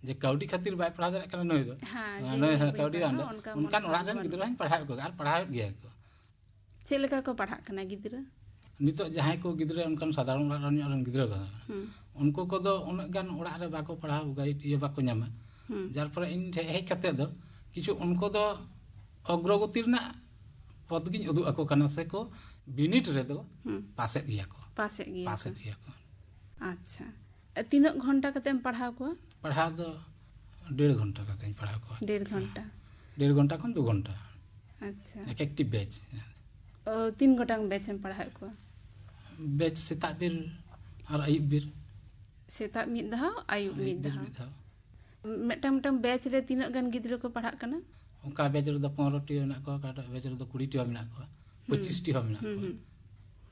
ᱡᱮ ᱠᱟᱹᱣᱰᱤ ᱠᱷᱟᱹᱛᱤᱨ ᱵᱟᱭ ᱯᱟᱲᱦᱟᱣ ᱫᱟᱲᱮᱭᱟᱜ ᱠᱟᱱᱟ ᱱᱩᱭ ᱫᱚ᱾ ᱦᱮᱸ, ᱟᱨ ᱡᱮ ᱱᱩᱭ ᱤᱧ ᱦᱚᱸ ᱵᱟᱹᱧ ᱠᱟᱹᱣᱰᱤ ᱵᱟᱝ ᱯᱟᱲᱦᱟᱣᱟ, ᱫᱚ᱾ ᱚᱱᱠᱟ ᱢᱚᱱᱮ ᱚᱱᱠᱟᱱ ᱚᱲᱟᱜ ᱨᱮᱱ ᱵᱟᱹᱱᱩᱜᱼᱟ᱾ ᱜᱤᱫᱽᱨᱟᱹ ᱦᱚᱸᱧ ᱯᱟᱲᱦᱟᱣᱮᱫ ᱠᱚᱜᱮᱭᱟ, ᱟᱨ ᱯᱟᱲᱦᱟᱣᱮᱫ ᱜᱮᱭᱟ ᱠᱚ᱾ ᱪᱮᱫ ᱞᱮᱠᱟ ᱠᱚ ᱯᱟᱲᱦᱟᱜ ᱠᱟᱱᱟ ᱜᱤᱫᱽᱨᱟᱹ? ᱱᱤᱛᱚᱜ ᱡᱟᱦᱟᱸᱭ ᱠᱚ ᱜᱤᱫᱽᱨᱟᱹ ᱚᱱᱠᱟᱱ ᱥᱟᱫᱷᱟᱨᱚᱱ ᱚᱲᱟᱜ ᱨᱮᱱ ᱧᱚᱜ ᱨᱮᱱ ᱜᱤᱫᱽᱨᱟᱹ ᱠᱚ, ᱦᱩᱸ᱾ ᱩᱱᱠᱩ ᱠᱚᱫᱚ ᱩᱱᱟᱹᱜ ᱜᱟᱱ ᱚᱲᱟᱜ ᱨᱮ ᱵᱟᱠᱚ ᱯᱟᱲᱦᱟᱣ ᱜᱟᱭᱤᱰ ᱤᱭᱟᱹ ᱵᱟᱠᱚ ᱧᱟᱢᱟ᱾ ᱦᱩᱸ᱾ ᱡᱟᱨ ᱯᱷᱚᱞᱮ ᱤᱧ ᱴᱷᱮᱱ ᱦᱮᱡ ᱠᱟᱛᱮ ᱫᱚ ᱠᱤᱪᱷᱩ ᱩᱱᱠᱩ ᱫᱚ ᱚᱜᱨᱚᱜᱚᱛᱤ ᱨᱮᱱᱟᱜ ᱯᱚᱫᱽ ᱜᱤᱧ ᱩᱫᱩᱜ ᱟᱠᱚ ᱠᱟᱱᱟ, ᱥᱮ ᱠᱚ ᱵᱤᱱᱤᱰ ᱨᱮᱫᱚ ᱦᱩᱸ᱾ ᱯᱟᱥᱮᱫ ᱜᱮᱭᱟ ᱠᱚ᱾ ᱯᱟᱥᱮᱫ ᱜᱮᱭᱟ ᱯᱟᱥᱮᱫ ᱠᱚ᱾ ᱜᱮᱭᱟ ᱠᱚ᱾ ᱟᱪᱪᱷᱟ᱾ ᱛᱤᱱᱟᱹᱜ ᱜᱷᱚᱱᱴᱟ ᱠᱟᱛᱮᱢ ᱯᱟᱲᱦᱟᱣ ᱠᱚᱣᱟ? ᱯᱟᱲᱦᱟᱣ ᱫᱚ ᱰᱮᱲ ᱜᱷᱚᱱᱴᱟ ᱠᱟᱛᱮᱧ ᱯᱟᱲᱦᱟᱣ ᱠᱚᱣᱟ᱾ ᱰᱮᱲ ᱜᱷᱚᱱᱴᱟ? ᱰᱮᱲ ᱜᱷᱚᱱᱴᱟ ᱠᱷᱚᱱ ᱫᱩ ᱜᱷᱚᱱᱴᱟ᱾ ᱟᱪᱪᱷᱟ᱾ ᱮᱠ ᱮᱠᱴᱤ ᱵᱮᱪ᱾ ᱚ, ᱛᱤᱱ ᱜᱚᱴᱟᱝ ᱵᱮᱪ ᱮᱢ ᱯᱟᱲᱦᱟᱣᱮᱫ ᱠᱚᱣᱟ? ᱵᱮᱪ ᱥᱮᱛᱟᱜ ᱵᱮᱨ ᱟᱨ ᱟᱹᱭᱩᱵ ᱵᱮᱨ᱾ ᱥᱮᱛᱟᱜ ᱢᱤᱫ ᱫᱷᱟᱣ, ᱟᱹᱭᱩᱵ ᱟᱹᱭᱩᱵ ᱢᱤᱫ ᱵᱮᱨ ᱫᱷᱟᱣ᱾ ᱢᱤᱫ ᱫᱷᱟᱣ᱾ ᱢᱤᱫᱴᱟᱝ, ᱢᱤᱫᱴᱟᱝ ᱵᱮᱪ ᱨᱮ ᱛᱤᱱᱟᱹᱜ ᱜᱟᱱ ᱜᱤᱫᱽᱨᱟᱹ ᱠᱚ ᱯᱟᱲᱦᱟᱜ ᱠᱟᱱᱟ? ᱚᱠᱟ ᱵᱮᱪ ᱨᱮᱫᱚ ᱯᱚᱱᱨᱚ ᱴᱤ ᱦᱚᱸ ᱢᱮᱱᱟᱜ ᱠᱚᱣᱟ, ᱚᱠᱟᱴᱟᱜ ᱵᱮᱪ ᱨᱮᱫᱚ ᱠᱩᱲᱤ ᱴᱤ ᱦᱚᱸ ᱢᱮᱱᱟᱜ ᱠᱚᱣᱟ, ᱦᱩᱸ᱾ ᱯᱚᱸᱪᱤᱥ ᱴᱤ ᱦᱚᱸ ᱢᱮᱱᱟᱜ ᱦᱩᱸ, ᱠᱚᱣᱟ᱾ ᱦᱩᱸ᱾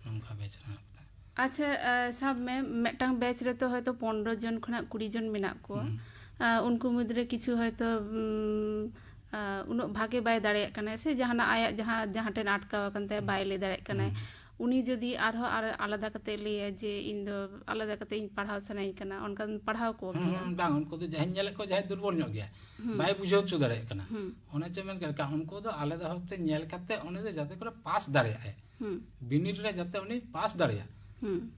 ᱱᱚᱝᱠᱟ ᱵᱮᱪ ᱨᱮ ᱢᱮᱱᱟᱜ ᱠᱚᱣᱟ᱾ ᱟᱪᱪᱷᱟ, ᱟ, ᱥᱟᱵ ᱢᱮ, ᱢᱤᱫᱴᱟᱝ ᱵᱮᱪ ᱨᱮᱛᱚ ᱦᱚᱭᱛᱚ ᱯᱚᱱᱨᱚ ᱡᱚᱱ ᱠᱷᱚᱱᱟᱜ ᱠᱩᱲᱤ ᱡᱚᱱ ᱢᱮᱱᱟᱜ ᱠᱚᱣᱟ᱾ ᱦᱩᱸ᱾ ᱟ, ᱩᱱᱠᱩ ᱢᱩᱫᱽᱨᱮ ᱠᱤᱪᱷᱩ ᱦᱚᱭᱛᱚ, ᱩᱢ, ᱟ, ᱩᱱᱟᱹᱜ ᱵᱷᱟᱜᱮ ᱵᱟᱭ ᱫᱟᱲᱮᱭᱟᱜ ᱠᱟᱱᱟᱭ, ᱥᱮ ᱡᱟᱦᱟᱱᱟᱜ ᱟᱭᱟᱜ ᱡᱟᱦᱟᱸ, ᱡᱟᱦᱟᱸ ᱴᱷᱮᱱ ᱟᱴᱠᱟᱣ ᱟᱠᱟᱱ ᱛᱟᱭᱟ, ᱦᱩᱸ᱾ ᱵᱟᱭ ᱞᱟᱹᱭ ᱫᱟᱲᱮᱭᱟᱜ ᱠᱟᱱᱟᱭ, ᱦᱩᱸ᱾ ᱩᱱᱤ ᱡᱩᱫᱤ ᱟᱨᱦᱚᱸ ᱟᱨ ᱟᱞᱟᱫᱟ ᱠᱟᱛᱮ ᱞᱟᱹᱭᱟ ᱡᱮ, "ᱤᱧ ᱫᱚ ᱟᱞᱟᱫᱟ ᱠᱟᱛᱮ ᱤᱧ ᱯᱟᱲᱦᱟᱣ ᱥᱟᱱᱟᱧ ᱠᱟᱱᱟ", ᱚᱱᱠᱟᱢ ᱯᱟᱲᱦᱟᱣ ᱠᱚ ᱦᱩᱸ, ᱜᱮᱭᱟ? ᱦᱩᱸ, ᱵᱟᱝ, ᱩᱱᱠᱩ ᱫᱚ ᱡᱟᱦᱟᱸᱭ ᱧᱮᱞᱮᱫ ᱠᱚ, ᱡᱟᱦᱟᱸᱭ ᱫᱩᱨᱵᱚᱞ ᱧᱚᱜ ᱜᱮᱭᱟ, ᱦᱩᱸ᱾ ᱵᱟᱭ ᱵᱩᱡᱷᱟᱹᱣ ᱦᱚᱪᱚ ᱫᱟᱲᱮᱭᱟᱜ ᱠᱟᱱᱟ, ᱦᱩᱸ᱾ ᱚᱱᱮ ᱪᱮ ᱢᱮᱱ ᱠᱮᱫ ᱞᱮᱠᱟ, ᱩᱱᱠᱩ ᱫᱚ ᱟᱞᱟᱫᱟ ᱵᱷᱟᱵᱽᱛᱮ ᱧᱮᱞ ᱠᱟᱛᱮ ᱩᱱᱤ ᱫᱚ ᱡᱟᱛᱮ ᱠᱚᱨᱮ ᱯᱟᱥ ᱫᱟᱲᱮᱭᱟᱜᱼᱟᱭ᱾ ᱦᱩᱸ᱾ ᱵᱤᱱᱤᱰ ᱨᱮ ᱡᱟᱛᱮ ᱩᱱᱤ ᱯᱟᱥ ᱫᱟᱲᱮᱭᱟᱜ᱾ ᱦᱩᱸ᱾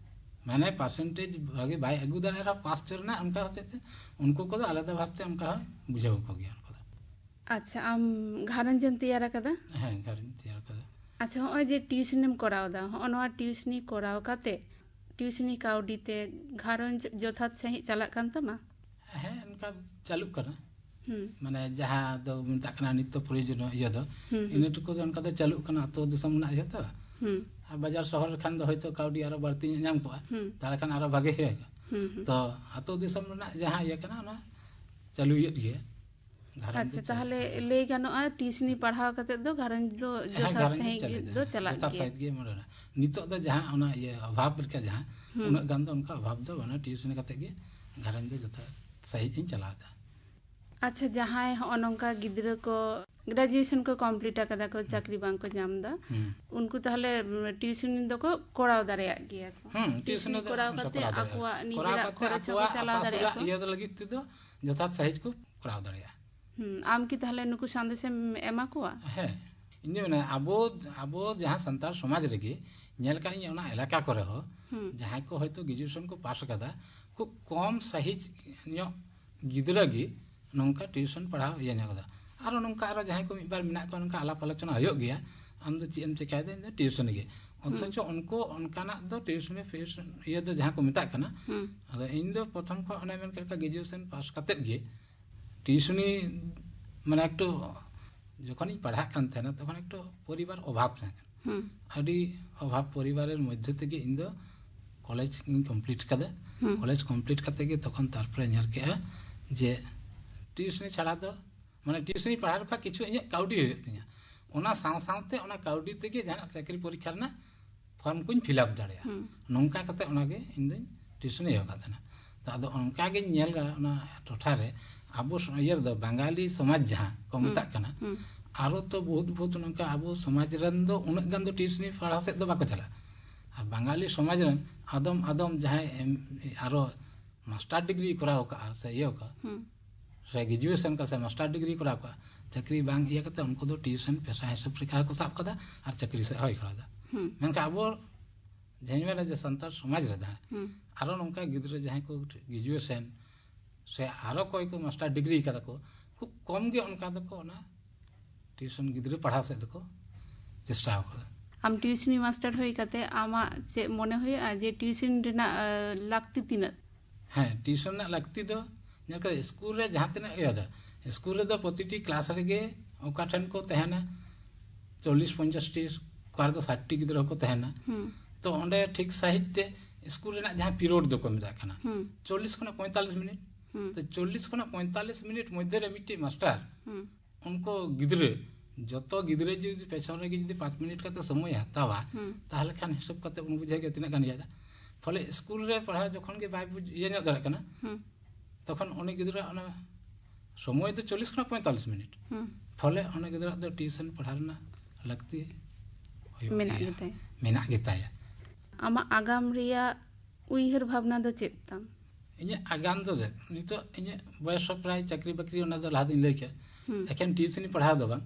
ᱢᱟᱱᱮ ᱯᱟᱨᱥᱮᱱᱴᱮᱡᱽ ᱵᱷᱟᱜᱮ ᱵᱟᱭ ᱟᱹᱜᱩ ᱫᱟᱲᱮᱭᱟᱜ ᱨᱮᱦᱚᱸ ᱯᱟᱥ ᱦᱚᱪᱚ ᱨᱮᱱᱟᱜ ᱚᱱᱠᱟ ᱦᱚᱛᱮᱡ ᱛᱮ ᱩᱱᱠᱩ ᱠᱚᱫᱚ ᱟᱞᱟᱫᱟ ᱵᱷᱟᱵᱽᱛᱮ ᱚᱱᱠᱟ ᱦᱚᱸ ᱵᱩᱡᱷᱟᱹᱣ ᱠᱚ ᱜᱮᱭᱟ ᱩᱱᱠᱩ ᱫᱚ᱾ ᱟᱪᱪᱷᱟ, ᱟᱢ ᱜᱷᱟᱨᱚᱸᱡᱽ ᱮᱢ ᱛᱮᱭᱟᱨ ᱟᱠᱟᱫᱟ? ᱦᱮᱸ, ᱜᱷᱟᱨᱚᱸᱡᱽ ᱤᱧ ᱛᱮᱭᱟᱨ ᱟᱠᱟᱫᱟ᱾ ᱟᱪᱪᱷᱟ, ᱦᱚᱸᱜᱼᱚᱭ ᱡᱮ ᱴᱤᱭᱩᱥᱚᱱᱮᱢ ᱠᱚᱨᱟᱣ ᱮᱫᱟ, ᱦᱚᱸᱜᱼᱚ ᱱᱚᱣᱟ ᱴᱤᱭᱩᱥᱚᱱᱤ ᱠᱚᱨᱟᱣ ᱠᱟᱛᱮ ᱴᱤᱭᱩᱥᱚᱱᱤ ᱠᱟᱹᱣᱰᱤ ᱛᱮ ᱜᱷᱟᱨᱚᱸᱡᱽ ᱡᱚᱛᱷᱟᱛ ᱥᱟᱺᱦᱤᱡ ᱪᱟᱞᱟᱜ ᱠᱟᱱ ᱛᱟᱢᱟ? ᱦᱮᱸ, ᱚᱱᱠᱟ ᱪᱟᱹᱞᱩᱜ ᱠᱟᱱᱟ᱾ ᱦᱩᱸ᱾ ᱢᱟᱱᱮ ᱡᱟᱦᱟᱸ ᱫᱚ ᱢᱮᱛᱟᱜ ᱠᱟᱱᱟ ᱱᱤᱛᱭᱚ ᱯᱨᱚᱭᱳᱡᱚᱱᱤᱭᱚ ᱤᱭᱟᱹ ᱫᱚ, ᱦᱩᱸ, ᱦᱩᱸ᱾ ᱤᱱᱟᱹ ᱴᱩᱠᱩ ᱫᱚ ᱚᱱᱠᱟ ᱫᱚ ᱪᱟᱹᱞᱩᱜ ᱠᱟᱱᱟ, ᱟᱹᱛᱩ ᱫᱤᱥᱚᱢ ᱨᱮᱱᱟᱜ ᱤᱭᱟᱹ ᱛᱚ᱾ ᱦᱩᱸ᱾ ᱟᱨ ᱵᱟᱡᱟᱨ ᱥᱚᱦᱚᱨ ᱞᱮᱠᱷᱟᱱ ᱫᱚ ᱦᱚᱭᱛᱳ ᱠᱟᱹᱣᱰᱤ ᱟᱨᱚ ᱵᱟᱹᱲᱛᱤ ᱧᱚᱜ ᱧᱟᱢ ᱠᱚᱜᱼᱟ, ᱦᱩᱸ᱾ ᱛᱟᱦᱚᱞᱮ ᱠᱷᱟᱱ ᱟᱨᱚ ᱵᱷᱟᱜᱮ ᱦᱩᱭ ᱠᱚᱜᱼᱟ᱾ ᱦᱩᱸ, ᱦᱩᱸ᱾ ᱛᱚ ᱟᱹᱛᱩ ᱫᱤᱥᱚᱢ ᱨᱮᱱᱟᱜ ᱡᱟᱦᱟᱸ ᱤᱭᱟᱹ ᱠᱟᱱᱟ, ᱚᱱᱟ ᱪᱟᱹᱞᱩᱭᱮᱫ ᱜᱮᱭᱟ᱾ ᱜᱷᱟᱨᱚᱸᱡᱽ ᱫᱚ ᱟᱪᱪᱷᱟ, ᱪᱟᱞᱟᱜ ᱛᱟᱦᱚᱞᱮ ᱥᱟᱹᱦᱤᱡ ᱜᱮ᱾ ᱞᱟᱹᱭ ᱜᱟᱱᱚᱜᱼᱟ, ᱴᱤᱭᱩᱥᱚᱱᱤ ᱯᱟᱲᱦᱟᱣ ᱠᱟᱛᱮ ᱫᱚ ᱜᱷᱟᱨᱚᱸᱡᱽ ᱫᱚ ᱦᱮᱸ, ᱡᱚᱛᱷᱟᱛ ᱜᱷᱟᱨᱚᱸᱡᱽ ᱥᱟᱹᱦᱤᱡ ᱪᱟᱹᱞᱩ ᱜᱮ ᱫᱚ ᱫᱚ ᱪᱟᱞᱟᱜ ᱡᱚᱛᱷᱟᱛ ᱜᱮᱭᱟ᱾ ᱥᱟᱹᱦᱤᱡ ᱜᱮ ᱢᱚᱱᱮ ᱦᱚᱭ᱾ ᱱᱤᱛᱚᱜ ᱫᱚ ᱡᱟᱦᱟᱸ ᱚᱱᱟ ᱤᱭᱟᱹ ᱚᱵᱷᱟᱵᱽ ᱞᱮᱠᱟ ᱡᱟᱦᱟᱸ, ᱦᱩᱸ᱾ ᱩᱱᱟᱹᱜ ᱜᱟᱱ ᱫᱚ ᱚᱱᱠᱟ ᱚᱵᱷᱟᱵᱽ ᱫᱚ ᱵᱟᱹᱱᱩᱜᱼᱟ, ᱴᱤᱭᱩᱥᱚᱱᱤ ᱠᱟᱛᱮ ᱜᱮ ᱜᱷᱟᱨᱚᱸᱡᱽ ᱫᱚ ᱡᱚᱛᱷᱟᱛ ᱥᱟᱹᱦᱤᱡ ᱤᱧ ᱪᱟᱞᱟᱣ ᱮᱫᱟ᱾ ᱟᱪᱪᱷᱟ, ᱡᱟᱦᱟᱸᱭ ᱦᱚᱸᱜᱼᱚ ᱱᱚᱝᱠᱟ ᱜᱤᱫᱽᱨᱟᱹ ᱠᱚ ᱜᱨᱮᱡᱩᱭᱮᱥᱚᱱ ᱠᱚ ᱠᱚᱢᱯᱞᱤᱴ ᱟᱠᱟᱫᱟ ᱠᱚ, ᱦᱩᱸ᱾ ᱪᱟᱹᱠᱨᱤ ᱵᱟᱝ ᱠᱚ ᱧᱟᱢ ᱮᱫᱟ, ᱦᱩᱸ᱾ ᱩᱱᱠᱩ ᱛᱟᱦᱚᱞᱮ, ᱩᱢ, ᱴᱤᱭᱩᱥᱚᱱ ᱫᱚᱠᱚ ᱠᱚᱨᱟᱣ ᱫᱟᱲᱮᱭᱟᱜ ᱜᱮᱭᱟ ᱠᱚ? ᱦᱩᱸ, ᱴᱤᱭᱩᱥᱚᱱ ᱴᱤᱭᱩᱥᱚᱱ ᱫᱚ ᱠᱚᱨᱟᱣ ᱚᱵᱚᱥᱥᱳᱭ ᱠᱟᱛᱮ ᱠᱚᱨᱟᱣ ᱫᱟᱲᱮᱭᱟᱜᱼᱟ᱾ ᱟᱠᱚᱣᱟᱜ ᱠᱚᱨᱟᱣ ᱱᱤᱡᱮᱨᱟᱜ ᱠᱟᱛᱮ ᱠᱷᱚᱨᱚᱪ ᱦᱚᱸᱠᱚ ᱟᱠᱚᱣᱟᱜ ᱪᱟᱞᱟᱣ ᱟᱯᱟᱥᱩᱞᱟᱜ ᱫᱟᱲᱮᱭᱟᱜᱼᱟ ᱠᱚ? ᱤᱭᱟᱹ ᱫᱚ ᱞᱟᱹᱜᱤᱫ ᱛᱮᱫᱚ ᱡᱚᱛᱷᱟᱛ ᱥᱟᱹᱦᱤᱡ ᱠᱚ ᱠᱚᱨᱟᱣ ᱫᱟᱲᱮᱭᱟᱜᱼᱟ᱾ ᱦᱩᱸ, ᱟᱢ ᱠᱤ ᱛᱟᱦᱚᱞᱮ ᱱᱩᱠᱩ ᱥᱟᱸᱫᱮᱥᱮᱢ ᱮᱢᱟ ᱠᱚᱣᱟ? ᱦᱮᱸ, ᱤᱧ ᱫᱚ ᱢᱮᱱᱟ ᱟᱵᱚ, ᱟᱵᱚ ᱡᱟᱦᱟᱸ ᱥᱟᱱᱛᱟᱲ ᱥᱚᱢᱟᱡᱽ ᱨᱮᱜᱮ ᱧᱮᱞ ᱠᱟᱜ ᱤᱧ ᱚᱱᱟ ᱮᱞᱟᱠᱟ ᱠᱚᱨᱮ ᱦᱚᱸ ᱦᱩᱸ᱾ ᱡᱟᱦᱟᱸᱭ ᱠᱚ ᱦᱚᱭᱛᱳ ᱜᱨᱮᱡᱩᱭᱮᱥᱚᱱ ᱠᱚ ᱯᱟᱥ ᱟᱠᱟᱫᱟ, ᱠᱷᱩᱵ ᱠᱚᱢ ᱥᱟᱹᱦᱤᱡ ᱧᱚᱜ ᱜᱤᱫᱽᱨᱟᱹ ᱜᱮ ᱱᱚᱝᱠᱟ ᱴᱤᱭᱩᱥᱚᱱ ᱯᱟᱲᱦᱟᱣ ᱤᱭᱟᱹ ᱧᱚᱜ ᱠᱟᱫᱟ᱾ ᱟᱨᱚ ᱱᱚᱝᱠᱟ ᱟᱨᱚ ᱡᱟᱦᱟᱸᱭ ᱠᱚ ᱢᱤᱫ ᱵᱟᱨ ᱢᱮᱱᱟᱜ ᱠᱚᱣᱟ, ᱱᱚᱝᱠᱟ ᱟᱞᱟᱯ ᱟᱞᱳᱪᱚᱱᱟ ᱦᱩᱭᱩᱜ ᱜᱮᱭᱟ, "ᱟᱢ ᱫᱚ ᱪᱮᱫ ᱮᱢ ᱪᱮᱠᱟᱭᱮᱫᱟ?" "ᱤᱧ ᱫᱚ ᱴᱤᱭᱩᱥᱚᱱᱤ ᱜᱮ᱾" ᱦᱩᱸ᱾ ᱚᱛᱷᱚᱪᱚ ᱩᱱᱠᱩ ᱚᱱᱠᱟᱱᱟᱜ ᱫᱚ ᱴᱤᱭᱩᱥᱚᱱᱤ ᱯᱷᱤᱭᱩᱥᱚᱱ ᱤᱭᱟᱹ ᱫᱚ ᱡᱟᱦᱟᱸ ᱠᱚ ᱢᱮᱛᱟᱜ ᱠᱟᱱᱟ, ᱦᱩᱸ᱾ ᱟᱫᱚ ᱤᱧ ᱫᱚ ᱯᱨᱚᱛᱷᱚᱢ ᱠᱷᱚᱱ ᱚᱱᱮ ᱢᱮᱱ ᱠᱮᱫ ᱞᱮᱠᱟ ᱜᱨᱮᱡᱩᱭᱮᱥᱚᱱ ᱯᱟᱥ ᱠᱟᱛᱮᱫ ᱜᱮ ᱴᱤᱭᱩᱥᱚᱱᱤ, ᱢᱟᱱᱮ, ᱮᱠᱴᱩ ᱡᱚᱠᱷᱚᱱᱤᱧ ᱯᱟᱲᱦᱟᱜ ᱠᱟᱱ ᱛᱟᱦᱮᱱᱟ, ᱛᱚᱠᱷᱚᱱ ᱮᱠᱴᱩ ᱯᱚᱨᱤᱵᱟᱨ ᱚᱵᱷᱟᱵ ᱛᱟᱦᱮᱸ ᱠᱟᱱᱟ᱾ ᱦᱩᱸ᱾ ᱟᱹᱰᱤ ᱚᱵᱷᱟᱵ ᱯᱚᱨᱤᱵᱟᱨᱮᱨ ᱢᱚᱫᱽᱫᱷᱮ ᱛᱮᱜᱮ ᱤᱧ ᱫᱚ ᱠᱚᱞᱮᱡᱽ ᱤᱧ ᱠᱚᱢᱯᱞᱤᱴ ᱠᱟᱫᱟ᱾ ᱦᱩᱸ᱾ ᱠᱚᱞᱮᱡᱽ ᱠᱚᱢᱯᱞᱤᱴ ᱠᱟᱛᱮ ᱜᱮ ᱛᱚᱠᱷᱚᱱ ᱛᱟᱨᱯᱚᱨᱮ ᱧᱮᱞ ᱠᱮᱜᱼᱟ ᱡᱮ ᱴᱤᱭᱩᱥᱚᱱᱤ ᱪᱷᱟᱲᱟ ᱫᱚ, ᱢᱟᱱᱮ, ᱴᱤᱭᱩᱥᱚᱱᱤ ᱯᱟᱲᱦᱟᱣ ᱨᱮ ᱠᱤᱪᱷᱩ ᱤᱧᱟᱹᱜ ᱠᱟᱹᱣᱰᱤ ᱦᱩᱭᱩᱜ ᱛᱤᱧᱟᱹ, ᱚᱱᱟ ᱥᱟᱶ ᱥᱟᱶᱛᱮ ᱚᱱᱟ ᱠᱟᱹᱣᱰᱤ ᱛᱮᱜᱮ ᱡᱟᱦᱟᱱᱟᱜ ᱪᱟᱹᱠᱨᱤ ᱯᱚᱨᱤᱠᱠᱷᱟ ᱨᱮᱱᱟᱜ ᱯᱷᱚᱨᱢ ᱠᱚᱧ ᱯᱷᱤᱞᱟᱯ ᱫᱟᱲᱮᱭᱟᱜᱼᱟ᱾ ᱦᱩᱸ᱾ ᱱᱚᱝᱠᱟ ᱠᱟᱛᱮ ᱚᱱᱟᱜᱮ ᱤᱧ ᱫᱚᱧ ᱴᱤᱭᱩᱥᱚᱱᱤ ᱮᱦᱚᱵ ᱠᱟᱜ ᱛᱟᱦᱮᱱᱟ᱾ ᱛᱚ, ᱟᱫᱚ ᱚᱱᱠᱟ ᱜᱤᱧ ᱧᱮᱞ ᱠᱟᱜᱼᱟ ᱚᱱᱟ ᱴᱚᱴᱷᱟ ᱨᱮ, ᱟᱵᱚ ᱥᱚ-, ᱤᱭᱟᱹ ᱨᱮᱫᱚ ᱵᱟᱝᱜᱟᱞᱤ ᱥᱚᱢᱟᱡᱽ ᱡᱟᱦᱟᱸ ᱠᱚ ᱦᱩᱸ᱾ ᱢᱮᱛᱟᱜ ᱠᱟᱱᱟ, ᱦᱩᱸ᱾ ᱟᱨᱚ ᱛᱚ ᱵᱚᱦᱩᱛ ᱵᱚᱦᱩᱛ ᱱᱚᱝᱠᱟ ᱟᱵᱚ ᱥᱚᱢᱟᱡᱽ ᱨᱮᱱ ᱫᱚ ᱩᱱᱟᱹᱜ ᱜᱟᱱ ᱫᱚ ᱴᱤᱭᱩᱥᱚᱱᱤ ᱯᱟᱲᱦᱟᱣ ᱥᱮᱫ ᱫᱚ ᱵᱟᱠᱚ ᱪᱟᱞᱟᱜᱼᱟ᱾ ᱟᱨ ᱵᱟᱝᱜᱟᱞᱤ ᱥᱚᱢᱟᱡᱽ ᱨᱮᱱ ᱟᱫᱚᱢ ᱟᱫᱚᱢ ᱡᱟᱦᱟᱸᱭ ᱮᱢ-, ᱟᱨᱚ ᱢᱟᱥᱴᱟᱨ ᱰᱤᱜᱽᱨᱤ ᱠᱚᱨᱟᱣ ᱠᱟᱜᱼᱟ ᱥᱮ ᱤᱭᱟᱹ ᱠᱟᱜᱼᱟ, ᱦᱩᱸ᱾ ᱥᱮ ᱜᱨᱮᱡᱩᱭᱮᱥᱚᱱ ᱠᱟᱜᱼᱟ ᱥᱮ ᱢᱟᱥᱴᱟᱨ ᱰᱤᱜᱽᱨᱤ ᱠᱚᱨᱟᱣ ᱠᱟᱜᱼᱟ, ᱪᱟᱹᱠᱨᱤ ᱵᱟᱝ ᱤᱭᱟᱹ ᱠᱟᱛᱮ ᱩᱱᱠᱩ ᱫᱚ ᱴᱤᱭᱩᱥᱚᱱ ᱯᱮᱥᱟ ᱦᱤᱥᱟᱹᱵ ᱞᱮᱠᱟ ᱦᱚᱸᱠᱚ ᱥᱟᱵ ᱠᱟᱫᱟ ᱟᱨ ᱪᱟᱹᱠᱨᱤ ᱥᱮᱫ ᱦᱚᱸᱭ ᱠᱚᱨᱟᱣ ᱮᱫᱟ᱾ ᱦᱩᱸ᱾ ᱢᱮᱱᱠᱷᱟᱱ ᱟᱵᱚ ᱡᱟᱦᱟᱸᱧ ᱢᱮᱱᱟ ᱡᱮ ᱥᱟᱱᱛᱟᱲ ᱥᱚᱢᱟᱡᱽ ᱨᱮ ᱡᱟᱦᱟᱸ ᱦᱩᱸ᱾ ᱟᱨᱚ ᱱᱚᱝᱠᱟ ᱜᱤᱫᱽᱨᱟᱹ ᱡᱟᱦᱟᱸᱭ ᱠᱚ ᱜᱨᱮᱡᱩᱭᱮᱥᱚᱱ ᱥᱮ ᱟᱨᱚ ᱚᱠᱚᱭ ᱠᱚ ᱢᱟᱥᱴᱟᱨ ᱰᱤᱜᱽᱨᱤ ᱠᱟᱫᱟ ᱠᱚ, ᱠᱷᱩᱵ ᱠᱚᱢ ᱜᱮ ᱚᱱᱠᱟ ᱫᱚᱠᱚ ᱚᱱᱟ ᱴᱤᱭᱩᱥᱚᱱ ᱜᱤᱫᱽᱨᱟᱹ ᱯᱟᱲᱦᱟᱣ ᱥᱮᱫ ᱫᱚᱠᱚ ᱪᱮᱥᱴᱟ ᱟᱠᱟᱫᱟ᱾ ᱟᱢ ᱴᱤᱭᱩᱥᱚᱱᱤ ᱢᱟᱥᱴᱟᱨ ᱦᱩᱭ ᱠᱟᱛᱮ ᱟᱢᱟᱜ ᱪᱮᱫ ᱢᱚᱱᱮ ᱦᱩᱭᱩᱜᱼᱟ ᱡᱮ ᱴᱤᱭᱩᱥᱚᱱ ᱨᱮᱱᱟᱜ, ᱟᱸ, ᱞᱟᱹᱠᱛᱤ ᱛᱤᱱᱟᱹᱜ? ᱦᱮᱸ, ᱴᱤᱭᱩᱥᱚᱱ ᱨᱮᱱᱟᱜ ᱞᱟᱹᱠᱛᱤ ᱫᱚ ᱧᱮᱞ ᱠᱟᱛᱮ ᱥᱠᱩᱞ ᱨᱮ ᱡᱟᱦᱟᱸ ᱛᱤᱱᱟᱹᱜ ᱤᱭᱟᱹ ᱫᱚ, ᱥᱠᱩᱞ ᱨᱮᱫᱚ ᱯᱨᱚᱛᱤᱴᱤ ᱠᱞᱟᱥ ᱨᱮᱜᱮ ᱚᱠᱟ ᱴᱷᱮᱱ ᱠᱚ ᱛᱟᱦᱮᱱᱟ ᱪᱚᱞᱞᱤᱥ ᱯᱚᱧᱪᱟᱥ ᱴᱤ, ᱚᱠᱟ ᱨᱮᱫᱚ ᱥᱟᱴ ᱴᱤ ᱜᱤᱫᱽᱨᱟᱹ ᱦᱚᱸᱠᱚ ᱛᱟᱦᱮᱱᱟ᱾ ᱦᱩᱸ᱾ ᱛᱚ ᱚᱸᱰᱮ ᱴᱷᱤᱠ ᱥᱟᱺᱦᱤᱡ ᱛᱮ ᱥᱠᱩᱞ ᱨᱮᱱᱟᱜ ᱡᱟᱦᱟᱸ ᱯᱤᱨᱤᱭᱚᱰ ᱫᱚᱠᱚ ᱢᱮᱛᱟᱜ ᱠᱟᱱᱟ, ᱦᱩᱸ᱾ ᱪᱚᱞᱞᱤᱥ ᱠᱷᱚᱱᱟᱜ ᱯᱚᱸᱭᱛᱟᱞᱞᱤᱥ ᱢᱤᱱᱤᱴ, ᱦᱩᱸ᱾ ᱛᱚ ᱪᱚᱞᱞᱤᱥ ᱠᱷᱚᱱᱟᱜ ᱯᱚᱸᱭᱛᱟᱞᱞᱤᱥ ᱢᱤᱱᱤᱴ ᱢᱚᱫᱽᱫᱷᱮ ᱨᱮ ᱢᱤᱫᱴᱮᱡ ᱢᱟᱥᱴᱟᱨ ᱦᱩᱸ᱾ ᱩᱱᱠᱩ ᱜᱤᱫᱽᱨᱟᱹ, ᱡᱚᱛᱚ ᱜᱤᱫᱽᱨᱟᱹ ᱡᱩᱫᱤ ᱯᱮᱪᱷᱚᱱ ᱨᱮᱜᱮ ᱡᱩᱫᱤ ᱯᱟᱸᱪ ᱢᱤᱱᱤᱴ ᱠᱟᱛᱮ ᱥᱚᱢᱚᱭ ᱮ ᱦᱟᱛᱟᱣᱟ, ᱦᱩᱸ᱾ ᱛᱟᱦᱚᱞᱮ ᱠᱷᱟᱱ ᱦᱤᱥᱟᱹᱵ ᱠᱟᱛᱮ ᱵᱚᱱ ᱵᱩᱡᱷᱟᱹᱣ ᱜᱮᱭᱟ ᱛᱤᱱᱟᱹᱜ ᱜᱟᱱ ᱤᱭᱟᱹ ᱫᱟ᱾ ᱯᱷᱚᱞᱮ ᱥᱠᱩᱞ ᱨᱮ ᱯᱟᱲᱦᱟᱣ ᱡᱚᱠᱷᱚᱱ ᱜᱮ ᱵᱟᱭ ᱵᱩᱡᱽ, ᱤᱭᱟᱹ ᱧᱚᱜ ᱫᱟᱲᱮᱭᱟᱜ ᱠᱟᱱᱟ, ᱦᱩᱸ᱾ ᱛᱚᱠᱷᱚᱱ ᱩᱱᱤ ᱜᱤᱫᱽᱨᱟᱹ ᱚᱱᱟ ᱥᱚᱢᱚᱭ ᱫᱚ ᱪᱚᱞᱞᱤᱥ ᱠᱷᱚᱱᱟᱜ ᱯᱚᱸᱭᱛᱟᱞᱞᱤᱥ ᱢᱤᱱᱤᱴ᱾ ᱦᱩᱸ᱾ ᱯᱷᱚᱞᱮ ᱩᱱᱤ ᱜᱤᱫᱽᱨᱟᱹ ᱫᱚ ᱴᱤᱭᱩᱥᱚᱱ ᱯᱟᱲᱦᱟᱣ ᱨᱮᱱᱟᱜ ᱞᱟᱹᱠᱛᱤ ᱦᱩᱭᱩᱜ ᱢᱮᱱᱟᱜ ᱜᱮᱭᱟ᱾ ᱜᱮᱛᱟᱭᱟ᱾ ᱢᱮᱱᱟᱜ ᱜᱮᱛᱟᱭᱟ᱾ ᱟᱢᱟᱜ ᱟᱜᱟᱢ ᱨᱮᱭᱟᱜ ᱩᱭᱦᱟᱹᱨ ᱵᱷᱟᱵᱽᱱᱟ ᱫᱚ ᱪᱮᱫ ᱛᱟᱢ? ᱤᱧᱟᱹᱜ ᱟᱜᱟᱢ ᱫᱚ ᱪᱮᱫ? ᱱᱤᱛᱚᱜ ᱤᱧᱟᱹᱜ ᱵᱚᱭᱚᱥ ᱦᱚᱸ ᱯᱨᱟᱭ ᱪᱟᱹᱠᱨᱤ ᱵᱟᱹᱠᱨᱤ, ᱚᱱᱟ ᱫᱚ ᱞᱟᱦᱟ ᱫᱚᱧ ᱞᱟᱹᱭ ᱠᱮᱫ᱾ ᱦᱩᱸ᱾ ᱮᱠᱷᱮᱱ ᱴᱤᱭᱩᱥᱚᱱᱤ ᱯᱟᱲᱦᱟᱣ ᱫᱚ ᱵᱟᱝ,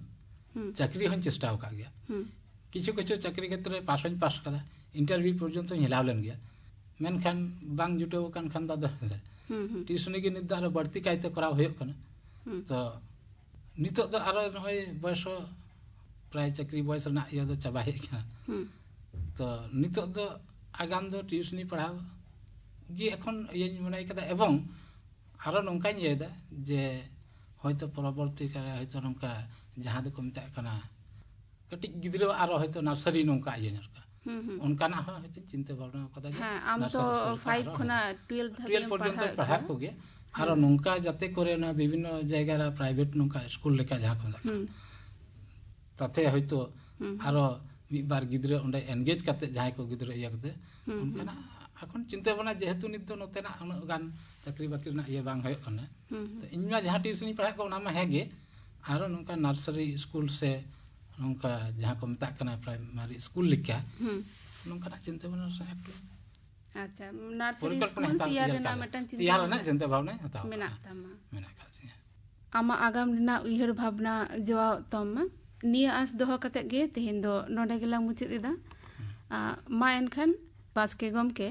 ᱦᱩᱸ᱾ ᱪᱟᱹᱠᱨᱤ ᱦᱚᱸᱧ ᱪᱮᱥᱴᱟ ᱟᱠᱟᱫ ᱜᱮᱭᱟ᱾ ᱦᱩᱸ᱾ ᱠᱤᱪᱷᱩ ᱠᱤᱪᱷᱩ ᱪᱟᱹᱠᱨᱤ ᱠᱷᱮᱛᱨᱮ ᱯᱟᱥ ᱦᱚᱸᱧ ᱯᱟᱥ ᱟᱠᱟᱫᱟ, ᱤᱱᱴᱟᱨᱵᱷᱤᱭᱩ ᱯᱚᱨᱡᱚᱱᱛᱚᱧ ᱦᱮᱞᱟᱣ ᱞᱮᱱ ᱜᱮᱭᱟ, ᱢᱮᱱᱠᱷᱟᱱ ᱵᱟᱝ ᱡᱩᱴᱟᱹᱣ ᱟᱠᱟᱱ ᱠᱷᱟᱱ ᱫᱚ ᱟᱫᱚ ᱦᱩᱸ, ᱦᱩᱸ᱾ ᱴᱤᱭᱩᱥᱚᱱᱤ ᱜᱮ ᱱᱤᱛ ᱫᱚ ᱟᱨᱚ ᱵᱟᱹᱲᱛᱤ ᱠᱟᱭᱛᱮ ᱠᱚᱨᱟᱣ ᱦᱩᱭᱩᱜ ᱠᱟᱱᱟ᱾ ᱦᱩᱸ᱾ ᱛᱚ ᱱᱤᱛᱚᱜ ᱫᱚ ᱟᱨᱚ ᱱᱚᱜᱼᱚᱭ ᱵᱚᱭᱚᱥ ᱦᱚᱸ ᱯᱨᱟᱭ ᱪᱟᱹᱠᱨᱤ ᱵᱚᱭᱮᱥ ᱨᱮᱱᱟᱜ ᱤᱭᱟᱹ ᱫᱚ ᱪᱟᱵᱟ ᱦᱮᱡ ᱟᱠᱟᱱᱟ᱾ ᱦᱩᱸ᱾ ᱛᱚ ᱱᱤᱛᱚᱜ ᱫᱚ ᱟᱜᱟᱢ ᱫᱚ ᱴᱤᱭᱩᱥᱚᱱᱤ ᱯᱟᱲᱦᱟᱣ ᱜᱮ ᱮᱠᱷᱚᱱ ᱤᱭᱟᱹᱧ ᱢᱚᱱᱮ ᱠᱟᱫᱟ, ᱮᱵᱚᱝ ᱟᱨᱚ ᱱᱚᱝᱠᱟᱧ ᱤᱭᱟᱹᱭᱮᱫᱟ ᱡᱮ ᱦᱚᱭᱛᱚ ᱯᱚᱨᱚᱵᱚᱨᱛᱤ ᱠᱟᱞᱨᱮ ᱦᱚᱭᱛᱚ ᱱᱚᱝᱠᱟ ᱡᱟᱦᱟᱸ ᱫᱚᱠᱚ ᱢᱮᱛᱟᱜ ᱠᱟᱱᱟ ᱠᱟᱹᱴᱤᱡ ᱜᱤᱫᱽᱨᱟᱹ ᱟᱨᱚ ᱦᱚᱭᱛᱚ ᱱᱟᱨᱥᱟᱨᱤ ᱱᱚᱝᱠᱟ ᱤᱭᱟᱹ ᱧᱚᱜ ᱠᱟᱜ, ᱦᱩᱸ, ᱦᱩᱸ᱾ ᱚᱱᱠᱟᱱᱟᱜ ᱦᱚᱸ ᱦᱚᱭᱛᱚ ᱪᱤᱱᱛᱟᱹ ᱵᱷᱟᱵᱽᱱᱟ ᱠᱟᱫᱟ ᱡᱮ ᱦᱮᱸ, ᱟᱢ ᱱᱟᱨᱥᱟᱨᱤ ᱛᱚ ᱥᱠᱩᱞ ᱞᱮᱠᱟ ᱯᱷᱟᱭᱤᱵᱷ ᱟᱨᱚ ᱠᱷᱚᱱᱟᱜ ᱦᱩᱭᱩᱜᱼᱟ᱾ ᱴᱩᱭᱮᱞᱵᱷ ᱫᱷᱟᱹᱵᱤᱡ ᱴᱩᱭᱮᱞᱵᱷ ᱮᱢ ᱯᱚᱨᱡᱚᱱᱛᱚ ᱯᱟᱲᱦᱟᱣᱮᱫ ᱯᱟᱲᱦᱟᱣ ᱜᱮᱭᱟ᱾ ᱠᱚᱜᱮ᱾ ᱟᱨᱚ ᱦᱩᱸ᱾ ᱱᱚᱝᱠᱟ ᱡᱟᱛᱮ ᱠᱚᱨᱮ ᱚᱱᱟ ᱵᱤᱵᱷᱤᱱᱱᱚ ᱡᱟᱭᱜᱟ ᱨᱮ ᱯᱨᱟᱭᱵᱷᱮᱴ ᱱᱚᱝᱠᱟ ᱥᱠᱩᱞ ᱞᱮᱠᱟ ᱡᱟᱦᱟᱸ ᱠᱚ ᱢᱮᱛᱟᱜ ᱠᱟᱱᱟ, ᱦᱩᱸ᱾ ᱛᱟᱛᱮ ᱦᱚᱭᱛᱚ ᱦᱩᱸ, ᱦᱩᱸ᱾ ᱟᱨᱚ ᱢᱤᱫ ᱵᱟᱨ ᱜᱤᱫᱽᱨᱟᱹ ᱚᱸᱰᱮ ᱮᱱᱜᱮᱡᱽ ᱠᱟᱛᱮ ᱡᱟᱦᱟᱸᱭ ᱠᱚ ᱜᱤᱫᱽᱨᱟᱹ ᱤᱭᱟᱹ ᱠᱟᱛᱮ ᱦᱩᱸ, ᱦᱩᱸ᱾ ᱚᱱᱠᱟᱱᱟᱜ ᱮᱠᱷᱚᱱ ᱪᱤᱱᱛᱟᱹ ᱵᱷᱟᱵᱽᱱᱟ ᱡᱮᱦᱮᱛᱩ ᱱᱤᱛ ᱫᱚ ᱱᱚᱛᱮᱱᱟᱜ ᱩᱱᱟᱹᱜ ᱜᱟᱱ ᱪᱟᱹᱠᱨᱤ ᱵᱟᱹᱠᱨᱤ ᱨᱮᱱᱟᱜ ᱤᱭᱟᱹ ᱵᱟᱝ ᱦᱩᱭᱩᱜ ᱠᱟᱱᱟ᱾ ᱦᱩᱸ, ᱦᱩᱸ᱾ ᱛᱚ ᱤᱧ ᱢᱟ ᱡᱟᱦᱟᱸ ᱴᱤᱭᱩᱥᱚᱱᱤᱧ ᱯᱟᱲᱦᱟᱜ ᱠᱟᱱᱟ ᱚᱱᱟ ᱢᱟ ᱦᱮᱸ ᱜᱮ, ᱟᱨᱚ ᱱᱚᱝᱠᱟ ᱱᱟᱨᱥᱟᱨᱤ ᱥᱠᱩᱞ ᱥᱮ ᱱᱚᱝᱠᱟ ᱡᱟᱦᱟᱸ ᱠᱚ ᱢᱮᱛᱟᱜ ᱠᱟᱱᱟ ᱯᱨᱟᱭᱢᱟᱨᱤ ᱥᱠᱩᱞ ᱞᱮᱠᱟ, ᱦᱩᱸ᱾ ᱱᱚᱝᱠᱟᱱᱟᱜ ᱪᱤᱱᱛᱟᱹ ᱵᱷᱟᱵᱽᱱᱟ ᱥᱮ ᱮᱠᱴᱩ ᱟᱪᱪᱷᱟ, ᱱᱟᱨᱥᱟᱨᱤ ᱯᱚᱨᱤᱠᱚᱞᱯᱚᱱᱟ ᱥᱠᱩᱞ ᱦᱟᱛᱟᱣ ᱛᱮᱭᱟᱨ ᱤᱭᱟᱹ ᱨᱮᱱᱟᱜ ᱞᱮᱠᱟ ᱢᱤᱫᱴᱟᱝ ᱪᱤᱱᱛᱟᱹ ᱛᱮᱭᱟᱨ ᱵᱷᱟᱵᱽᱱᱟ ᱨᱮᱱᱟᱜ ᱪᱤᱱᱛᱟᱹ ᱵᱷᱟᱵᱽᱱᱟ ᱦᱟᱛᱟᱣ ᱢᱮᱱᱟᱜ ᱠᱟᱜᱼᱟ᱾ ᱛᱟᱢᱟ᱾ ᱢᱮᱱᱟᱜ ᱟᱠᱟᱫ ᱛᱤᱧᱟᱹ᱾ ᱟᱢᱟᱜ ᱟᱜᱟᱢ ᱨᱮᱱᱟᱜ ᱩᱭᱦᱟᱹᱨ ᱵᱷᱟᱵᱽᱱᱟ ᱡᱚᱣᱟᱣ ᱛᱟᱢ ᱢᱟ᱾ ᱱᱤᱭᱟᱹ ᱟᱸᱥ ᱫᱚᱦᱚ ᱠᱟᱛᱮ ᱜᱮ ᱛᱮᱦᱮᱧ ᱫᱚ ᱱᱚᱰᱮ ᱜᱮᱞᱟᱝ ᱢᱩᱪᱟᱹᱫ ᱮᱫᱟ᱾ ᱦᱩᱸ᱾ ᱟ, ᱢᱟ ᱮᱱᱠᱷᱟᱱ ᱵᱟᱥᱠᱮ ᱜᱚᱢᱠᱮ,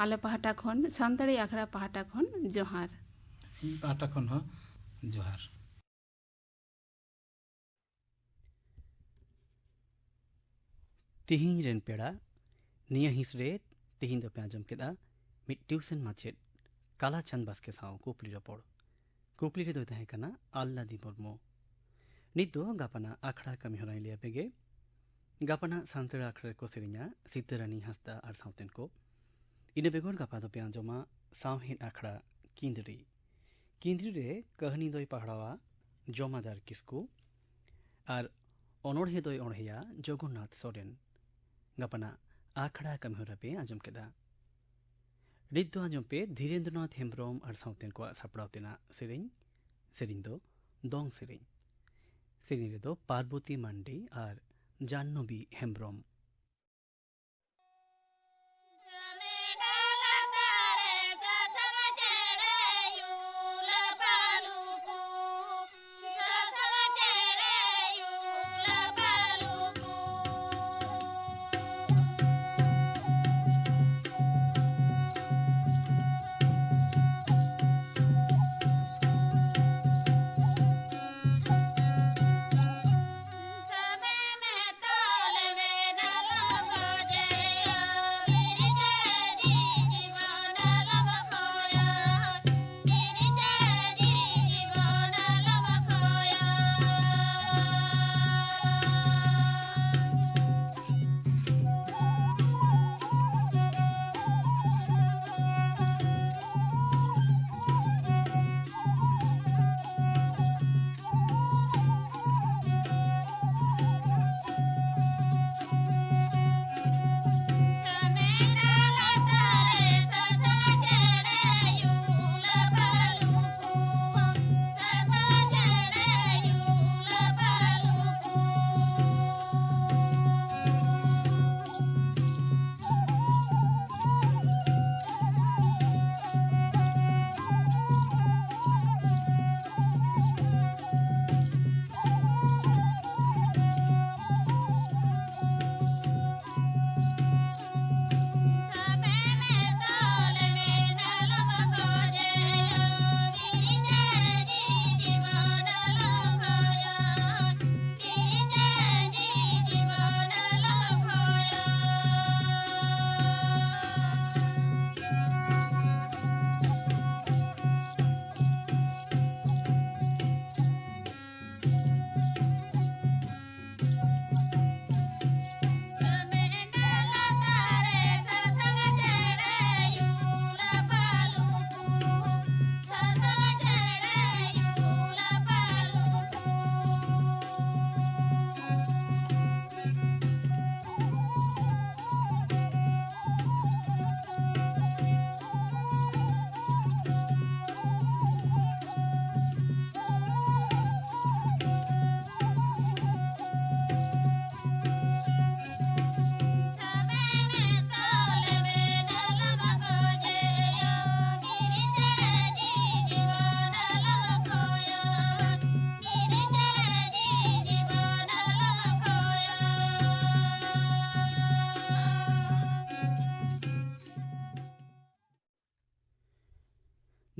ᱟᱞᱮ ᱯᱟᱦᱴᱟ ᱠᱷᱚᱱ, ᱥᱟᱱᱛᱟᱲᱤ ᱟᱠᱷᱲᱟ ᱯᱟᱦᱴᱟ ᱠᱷᱚᱱ ᱡᱚᱦᱟᱨ᱾ ᱤᱧ ᱯᱟᱦᱴᱟ ᱠᱷᱚᱱ ᱦᱚᱸ ᱡᱚᱦᱟᱨ᱾ ᱛᱤᱦᱤᱧ ᱨᱮᱱ ᱯᱮᱲᱟ, ᱱᱤᱭᱟᱹ ᱦᱤᱸᱥ ᱨᱮ ᱛᱤᱦᱤᱧ ᱫᱚᱯᱮ ᱟᱸᱡᱚᱢ ᱠᱮᱫᱟ ᱢᱤᱫ ᱴᱤᱭᱩᱥᱚᱱ ᱢᱟᱪᱮᱫ ᱠᱟᱞᱟᱪᱟᱸᱫᱽ ᱵᱟᱥᱠᱮ ᱥᱟᱶ ᱠᱩᱠᱞᱤ ᱨᱚᱯᱚᱲ᱾ ᱠᱩᱠᱞᱤ ᱨᱮᱫᱚᱭ ᱛᱟᱦᱮᱸ ᱠᱟᱱᱟ ᱟᱞᱞᱟᱫᱤ ᱢᱩᱨᱢᱩ᱾ ᱱᱤᱛ ᱫᱚ ᱜᱟᱯᱟᱱᱟᱜ ᱟᱠᱷᱲᱟ ᱠᱟᱹᱢᱤ ᱦᱚᱨᱟᱧ ᱞᱟᱹᱭ ᱟᱯᱮ ᱜᱮ᱾ ᱜᱟᱯᱟᱱᱟᱜ ᱥᱟᱱᱛᱟᱲ ᱟᱠᱷᱲᱟ ᱨᱮᱠᱚ ᱥᱮᱨᱮᱧᱟ ᱥᱤᱛᱟᱹᱨᱟᱹᱱᱤ ᱦᱟᱸᱥᱫᱟ ᱟᱨ ᱥᱟᱶᱛᱮᱱ ᱠᱚ᱾ ᱤᱱᱟᱹ ᱵᱮᱜᱚᱨ ᱜᱟᱯᱟ ᱫᱚᱯᱮ ᱟᱸᱡᱚᱢᱟ ᱥᱟᱶᱦᱮᱫ ᱟᱠᱷᱲᱟ ᱠᱤᱸᱫᱽᱨᱤ᱾ ᱠᱮᱸᱫᱽᱨᱤ ᱨᱮ ᱠᱟᱹᱦᱱᱤ ᱫᱚᱭ ᱯᱟᱲᱦᱟᱣᱟ ᱡᱚᱢᱟᱫᱟᱨ ᱠᱤᱥᱠᱩ ᱟᱨ ᱚᱱᱚᱬᱦᱮ ᱫᱚᱭ ᱚᱬᱦᱮᱭᱟ ᱡᱚᱜᱚᱱᱱᱟᱛᱷ ᱥᱚᱨᱮᱱ᱾ ᱜᱟᱯᱟᱱᱟᱜ ᱟᱠᱷᱲᱟ ᱠᱟᱹᱢᱤᱦᱚᱨᱟ ᱯᱮ ᱟᱸᱡᱚᱢ ᱠᱮᱫᱟ᱾ ᱱᱤᱛ ᱫᱚ ᱟᱸᱡᱚᱢ ᱯᱮ ᱫᱷᱤᱨᱮᱱᱫᱨᱚᱱᱟᱛᱷ ᱦᱮᱢᱵᱽᱨᱚᱢ ᱟᱨ ᱥᱟᱶᱛᱮᱱ ᱠᱚᱣᱟᱜ ᱥᱟᱯᱲᱟᱣ ᱛᱮᱱᱟᱜ ᱥᱮᱨᱮᱧ᱾ ᱥᱮᱨᱮᱧ ᱫᱚ ᱫᱚᱝ ᱥᱮᱨᱮᱧ᱾ ᱥᱮᱨᱮᱧ ᱨᱮᱫᱚ ᱯᱟᱨᱵᱚᱛᱤ ᱢᱟᱱᱰᱤ ᱟᱨ ᱡᱟᱦᱱᱚᱵᱤ ᱦᱮᱢᱵᱽᱨᱚᱢ᱾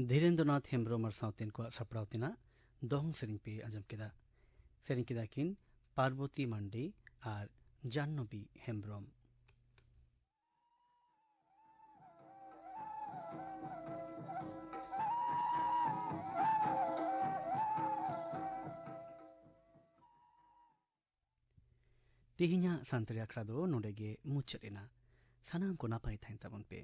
ᱫᱷᱤᱨᱮᱱᱫᱨᱚᱱᱟᱛᱷ ᱦᱮᱢᱵᱽᱨᱚᱢ ᱟᱨ ᱥᱟᱶᱛᱮᱱ ᱠᱚᱣᱟᱜ ᱥᱟᱯᱲᱟᱣ ᱛᱮᱱᱟᱜ ᱫᱚᱝ ᱥᱮᱨᱮᱧ ᱯᱮ ᱟᱸᱡᱚᱢ ᱠᱮᱫᱟ᱾ ᱥᱮᱨᱮᱧ ᱠᱮᱫᱟ ᱠᱤᱱ ᱯᱟᱨᱵᱚᱛᱤ ᱢᱟᱱᱰᱤ ᱟᱨ ᱡᱟᱦᱱᱚᱵᱤ ᱦᱮᱢᱵᱽᱨᱚᱢ᱾ ᱛᱮᱦᱮᱧᱟᱜ ᱥᱟᱱᱛᱟᱲᱤ ᱟᱠᱷᱲᱟ ᱫᱚ ᱱᱚᱰᱮ ᱜᱮ ᱢᱩᱪᱟᱹᱫ ᱮᱱᱟ᱾ ᱥᱟᱱᱟᱢ ᱠᱚ ᱱᱟᱯᱟᱭ ᱛᱟᱦᱮᱱ ᱛᱟᱵᱚᱱ ᱯᱮ᱾